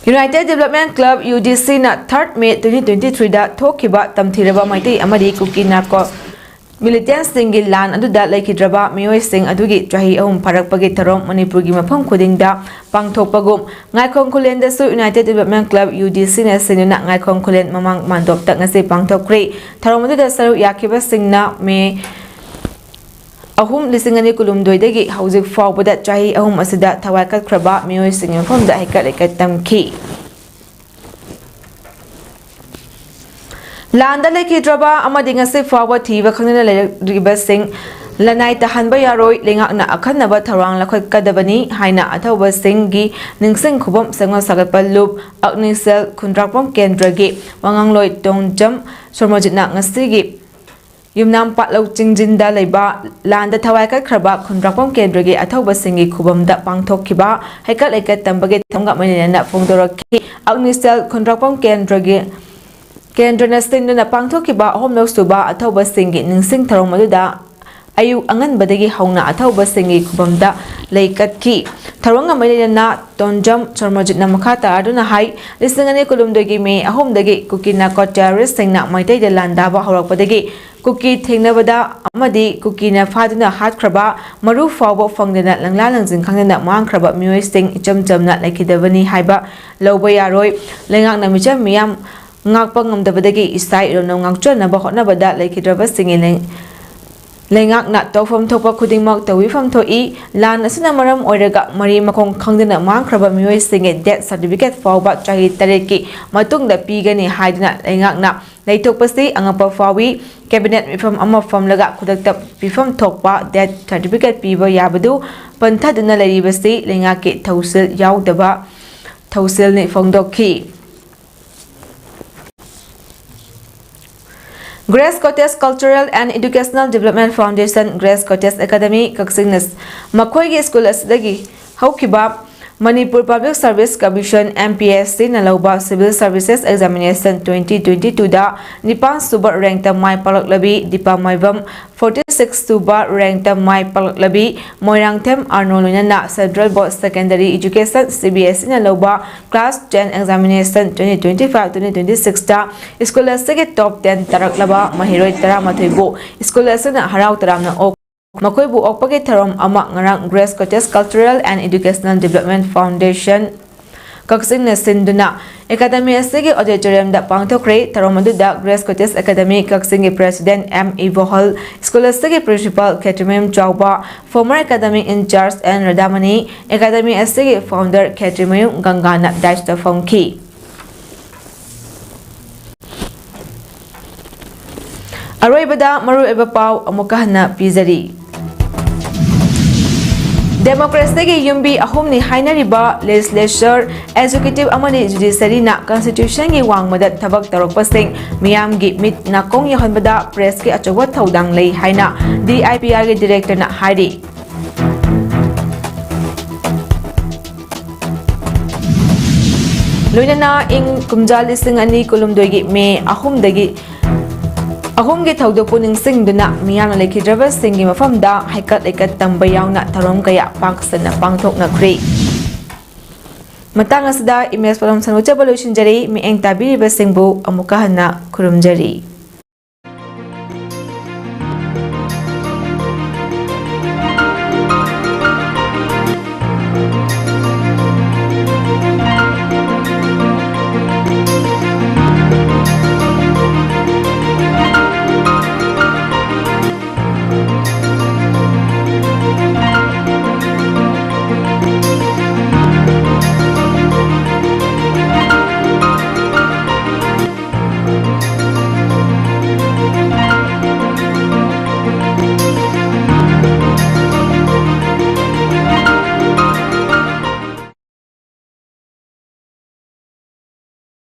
United Development Club, U D Cꯅ third May twenty twenty-threeꯗ ꯊꯣꯛꯈꯤꯕ ꯇꯝꯊꯤꯔꯕ ꯃꯩꯇꯩ ꯑꯃꯗꯤ ꯀꯨꯀꯤ ꯅꯥꯔꯀꯣ militantꯁꯤꯡꯒꯤ ꯂꯥꯟ ꯑꯗꯨꯗ ꯂꯩꯈꯤꯗ꯭ꯔꯕ ꯃꯤꯑꯣꯏꯁꯤꯡ ꯑꯗꯨꯒꯤ ꯆꯍꯤ ꯑꯍꯨꯝ ꯐꯥꯔꯛꯄꯒꯤ ꯊꯧꯔꯝ ꯃꯅꯤꯄꯨꯔꯒꯤ ꯃꯐꯝ ꯈꯨꯗꯤꯡꯗ ꯄꯥꯡꯊꯣꯛꯄꯒꯨꯝ ꯉꯥꯏꯈꯣꯡ ꯈꯨꯂꯦꯟꯗꯁꯨ United Development Club, U D Cꯅ ꯁꯤꯟꯗꯨꯅ ꯉꯥꯏꯈꯣꯡ ꯈꯨꯂꯦꯟ ꯃꯃꯥꯡ ꯃꯥꯟꯗꯣꯞꯇ ꯉꯁꯤ ꯄꯥꯡꯊꯣꯛꯈ꯭ꯔꯦ꯫ ꯊꯧꯔꯝ ꯑꯗꯨꯗ ꯁꯔꯨꯛ ꯌꯥꯈꯤꯕꯁꯤꯡꯅ ꯃꯦ ꯑꯍꯨꯝ, ꯂꯤꯁꯤꯡ ꯑꯅꯤ ꯀꯨꯟꯍꯨꯝꯗꯣꯏꯗꯒꯤ ꯍꯧꯖꯤꯛ ꯐꯥꯎꯕꯗ ꯆꯍꯤ ꯑꯍꯨꯝ ꯑꯁꯤꯗ ꯊꯋꯥꯏ ꯀꯠꯈ꯭ꯔꯕ ꯃꯤꯑꯣꯏꯁꯤꯡꯒꯤ ꯃꯐꯝꯗ ꯍꯩꯀꯠ ꯂꯩꯀꯠ ꯇꯝꯈꯤ꯫ ꯂꯥꯟꯗ ꯂꯩꯈꯤꯗ꯭ꯔꯕ ꯑꯃꯗꯤ ꯉꯁꯤ ꯐꯥꯎꯕ ꯊꯤꯕ ꯈꯪꯗꯅ ꯂꯩꯔꯤꯕꯁꯤꯡ ꯂꯅꯥꯏ ꯇꯥꯍꯟꯕ ꯌꯥꯔꯣꯏ꯫ ꯂꯩꯉꯥꯛꯅ ꯑꯈꯟꯅꯕ ꯊꯧꯔꯥꯡ ꯂꯧꯈꯠꯀꯗꯕꯅꯤ ꯍꯥꯏꯅ ꯑꯊꯧꯕꯁꯤꯡꯒꯤ ꯅꯤꯡꯁꯤꯡ ꯈꯨꯕꯝ ꯁꯦꯝꯒꯠ ꯁꯥꯒꯠꯄ ꯂꯨꯞ ꯑꯒꯅꯤꯁꯦꯜ ꯈꯨꯟꯗ꯭ꯔꯥꯛꯄꯝ ꯀꯦꯟꯗ꯭ꯔꯒꯤ ꯋꯥꯉꯥꯡꯂꯣꯏ ꯇꯣꯡꯖꯝ ꯁꯣꯔꯃꯣꯖꯤꯠꯅ ꯉꯁꯤꯒꯤ ꯌꯨꯝꯅꯥꯝ ꯄꯥꯠꯂꯧ ꯆꯤꯡꯖꯤꯟꯗ ꯂꯩꯕ ꯂꯥꯟꯗ ꯊꯋꯥꯏ ꯀꯠꯈ꯭ꯔꯕ ꯈꯨꯟꯗ꯭ꯔꯥꯛꯄꯝ ꯀꯦꯟꯗ꯭ꯔꯒꯤ ꯑꯊꯧꯕꯁꯤꯡꯒꯤ ꯈꯨꯕꯝꯗ ꯄꯥꯡꯊꯣꯛꯈꯤꯕ ꯍꯩꯀꯠ ꯂꯩꯀꯠ ꯇꯝꯕꯒꯤ ꯊꯧꯔꯝꯒ ꯃꯔꯤ ꯂꯩꯅꯅ ꯐꯣꯡꯗꯣꯔꯛꯈꯤ꯫ ꯑꯒꯅꯤꯁꯦꯜ ꯈꯨꯟꯗ꯭ꯔꯥꯛꯄꯝ ꯀꯦꯟꯗ꯭ꯔꯒꯤ ꯀꯦꯟꯗ꯭ꯔꯅ ꯁꯤꯟꯗꯨꯅ ꯄꯥꯡꯊꯣꯛꯈꯤꯕ ꯑꯍꯨꯝꯂꯛ ꯁꯨꯕ ꯑꯊꯧꯕꯁꯤꯡꯒꯤ ꯅꯤꯡꯁꯤꯡ ꯊꯧꯔꯝ ꯑꯗꯨꯗ ꯑꯌꯨꯛ ꯑꯉꯟꯕꯗꯒꯤ ꯍꯧꯅ ꯑꯊꯧꯕꯁꯤꯡꯒꯤ ꯈꯨꯕꯝꯗ ꯂꯩ ꯀꯠꯈꯤ꯫ ꯊꯧꯔꯝꯒ ꯃꯔꯤ ꯂꯩꯅꯅ ꯇꯣꯟꯖꯝ ꯁꯣꯔꯃꯣꯖꯤꯠꯅ ꯃꯈꯥ ꯇꯥꯗꯨꯅ ꯍꯥꯏ, ꯂꯤꯁꯤꯡ ꯑꯅꯤ ꯀꯨꯟꯍꯨꯝꯗꯣꯏꯒꯤ ꯃꯦ ꯑꯍꯨꯝꯗꯒꯤ ꯀꯨꯀꯤ ꯅꯥꯔꯀꯣ ꯇꯦꯔꯣꯔꯤꯁꯁꯤꯡꯅ ꯃꯩꯇꯩꯗ ꯂꯥꯟꯗꯥꯕ ꯍꯧꯔꯛꯄꯗꯒꯤ ꯀꯨꯀꯤ ꯊꯦꯡꯅꯕꯗ ꯑꯃꯗꯤ ꯀꯨꯀꯤꯅ ꯐꯥꯗꯨꯅ ꯍꯥꯠꯈ꯭ꯔꯕ ꯃꯔꯨ ꯐꯥꯎꯕ ꯐꯪꯗꯅ ꯂꯪꯂꯥ ꯂꯪꯖꯤꯟ ꯈꯪꯗꯅ ꯃꯥꯡꯈ꯭ꯔꯕ ꯃꯤꯑꯣꯏꯁꯤꯡ ꯏꯆꯝ ꯆꯝꯅ ꯂꯩꯈꯤꯗꯕꯅꯤ ꯍꯥꯏꯕ ꯂꯧꯕ ꯌꯥꯔꯣꯏ꯫ ꯂꯩꯉꯥꯛꯅ ꯃꯤꯆꯝ ꯃꯤꯌꯥꯝ ꯉꯥꯛꯄ ꯉꯝꯗꯕꯗꯒꯤ ꯏꯁꯥ ꯏꯔꯣꯟꯅ ꯉꯥꯛꯆꯅꯕ ꯍꯣꯠꯅꯕꯗ ꯂꯩꯈꯤꯗ꯭ꯔꯕꯁꯤꯡꯒꯤ ꯂꯩ-, ꯂꯩꯉꯥꯛꯅ ꯇꯧꯐꯝ ꯊꯣꯛꯄ ꯈꯨꯗꯤꯡꯃꯛ ꯇꯧꯕꯤꯐꯝ ꯊꯣꯛꯏ꯫ ꯂꯥꯟ ꯑꯁꯤꯅ ꯃꯔꯝ ꯑꯣꯏꯔꯒ ꯃꯔꯤ ꯃꯈꯣꯡ ꯈꯪꯗꯅ ꯃꯥꯡꯈ꯭ꯔꯕ ꯃꯤꯑꯣꯏꯁꯤꯡꯒꯤ ꯗꯦꯠ ꯁꯥꯔꯇꯤꯐꯤꯀꯦꯠ ꯐꯥꯎꯕ ꯆꯍꯤ ꯇꯔꯦꯠꯀꯤ ꯃꯇꯨꯡꯗ ꯄꯤꯒꯅꯤ ꯍꯥꯏꯗꯨꯅ ꯂꯩꯉꯥꯛꯅ ꯂꯩꯊꯣꯛꯄꯁꯤ ꯑꯉꯛꯄ ꯐꯥꯎꯏ꯫ ꯀꯦꯕꯤꯅꯦꯠ ꯃꯤꯐꯝ ꯑꯃ ꯐꯝꯂꯒ ꯈꯨꯗꯛꯇ ꯄꯤꯐꯝ ꯊꯣꯛꯄ ꯗꯦꯠ ꯁꯥꯔꯇꯤꯐꯤꯀꯦꯠ ꯄꯤꯕ ꯌꯥꯕꯗꯨ ꯄꯟꯊꯗꯨꯅ ꯂꯩꯔꯤꯕꯁꯤ ꯂꯩꯉꯥꯛꯀꯤ ꯊꯧꯁꯤꯜ ꯌꯥꯎꯗꯕ ꯊꯧꯁꯤꯜꯅꯤ ꯐꯣꯡꯗꯣꯛꯈꯤ꯫ Grace Cottage Cultural and Educational Development Foundation, Grace Cottage Academy, ꯀꯛꯆꯤꯡꯅ ꯃꯈꯣꯏꯒꯤ ꯁ꯭ꯀꯨꯜ ꯑꯁꯤꯗꯒꯤ ꯍꯧꯈꯤꯕ Manipur public service commission, M P S C ꯅ ꯂꯧꯕ Civil Services Examination twenty twenty-two ꯗ ꯅꯤꯄꯥꯟ ꯁꯨꯕ ꯔꯦꯡꯛꯇ ꯃꯥꯏ ꯄꯥꯛꯂꯛꯂꯕꯤ ꯗꯤꯄꯥ ꯃꯥꯏꯕꯝ, forty six ꯁꯨꯕ ꯔꯦꯡꯛꯇ ꯃꯥꯏ ꯄꯥꯛꯂꯛꯂꯕꯤ ꯃꯣꯏꯔꯥꯡꯊꯦꯝ ꯑꯥꯔꯅꯣ ꯂꯣꯏꯅꯅ Central Board Secondary Education, C B S E ꯅ ꯂꯧꯕ class ten examination twenty twenty-five twenty twenty-six ꯇ ꯁ꯭ꯀꯨꯜ ꯑꯁꯤꯒꯤ top ten ꯇꯥꯔꯛꯂꯕ ꯃꯍꯩꯔꯣꯏ ꯇꯔꯥꯃꯥꯊꯣꯏꯕꯨ ꯁ꯭ꯀꯨꯜ ꯑꯁꯤꯅ ꯍꯔꯥꯎ ꯇꯔꯥꯝꯅ ꯑꯣꯛ-, ꯃꯈꯣꯏꯕꯨ ꯑꯣꯛꯄꯒꯤ ꯊꯧꯔꯝ ꯑꯃ ꯉꯔꯥꯡ Grace Cottage Cultural and Educational Development Foundation, ꯀꯛꯆꯤꯡꯅ ꯁꯤꯟꯗꯨꯅ ꯑꯦꯀꯥꯗꯃꯤ ꯑꯁꯤꯒꯤ auditorium ꯗ ꯄꯥꯡꯊꯣꯛꯈ꯭ꯔꯦ꯫ ꯊꯧꯔꯝ ꯑꯗꯨꯗ Grace Cottage Academy ꯀꯛꯆꯤꯡꯒꯤ president M ꯏꯕꯣꯍꯜ, ꯁ꯭ꯀꯨꯜ ꯑꯁꯤꯒꯤ principal Khetrimayum Chaoba, former academic in charge N Radhamani, academy ꯑꯁꯤꯒꯤ founder ꯈꯦꯇ꯭ꯔꯤꯃꯌꯨꯝ ꯒꯪꯒꯥꯅ dais ꯇ ꯐꯝꯈꯤ꯫ ꯑꯔꯣꯏꯕꯗ ꯃꯔꯨꯑꯣꯏꯕ ꯄꯥꯎ ꯑꯃꯨꯛꯀ ꯍꯟꯅ ꯄꯤꯖꯔꯤ꯫ ꯗꯦꯃꯣꯀ꯭ꯔꯦꯁꯤꯒꯤ ꯌꯨꯝꯕꯤ ꯑꯍꯨꯝꯅꯤ ꯍꯥꯏꯅꯔꯤꯕ ꯂꯦꯖꯤꯁꯂꯦꯆꯔ, ꯑꯦꯛꯖꯤꯀ꯭ꯌꯨꯇꯤꯚ ꯑꯃꯗꯤ ꯖꯨꯗꯤꯁꯔꯤꯅ ꯀꯟꯁꯇꯤꯇ꯭ꯌꯨꯁꯟꯒꯤ ꯋꯥꯡꯃꯗ ꯊꯕꯛ ꯇꯧꯔꯛꯄꯁꯤꯡ ꯃꯤꯌꯥꯝꯒꯤ ꯃꯤꯠ ꯅꯥꯀꯣꯡ ꯌꯧꯍꯟꯕꯗ ꯄ꯭ꯔꯦꯁꯀꯤ ꯑꯆꯧꯕ ꯊꯧꯗꯥꯡ ꯂꯩ ꯍꯥꯏꯅ ꯗꯤ ꯑꯥꯏ ꯄꯤ ꯑꯥꯔꯒꯤ ꯗꯤꯔꯦꯛꯇꯔꯅ ꯍꯥꯏꯔꯤ꯫ ꯂꯣꯏꯅꯅ ꯏꯪ ꯀꯨꯝꯖꯥ ꯂꯤꯁꯤꯡ ꯑꯅꯤ ꯀꯨꯟꯍꯨꯝꯗꯣꯏꯒꯤ ꯃꯦ ꯑꯍꯨꯝꯗꯒꯤ ꯑꯍꯨꯝꯒꯤ ꯊꯧꯗꯣꯛꯄꯨ ꯅꯤꯡꯁꯤꯡꯗꯨꯅ ꯃꯤꯌꯥꯝꯅ ꯂꯩꯈꯤꯗ꯭ꯔꯕꯁꯤꯡꯒꯤ ꯃꯐꯝꯗ ꯍꯩꯀꯠ ꯂꯩꯀꯠ ꯇꯝꯕ ꯌꯥꯎꯅ ꯊꯧꯔꯝ ꯀꯌꯥ ꯄꯥꯛ ꯁꯟꯅ ꯄꯥꯡꯊꯣꯛꯅꯈ꯭ꯔꯦ꯫ ꯃꯇꯥꯡ ꯑꯁꯤꯗ ꯏꯃꯦꯖ ꯄꯣꯂꯝ ꯁꯟꯗꯣꯛꯆꯕ ꯂꯣꯏꯁꯤꯟꯖꯔꯤ꯫ ꯃꯤꯠꯌꯦꯡ ꯇꯥꯕꯤꯔꯤꯕꯁꯤꯡꯕꯨ ꯑꯃꯨꯛꯀ ꯍꯟꯅ ꯈꯨꯔꯨꯝꯖꯔꯤ꯫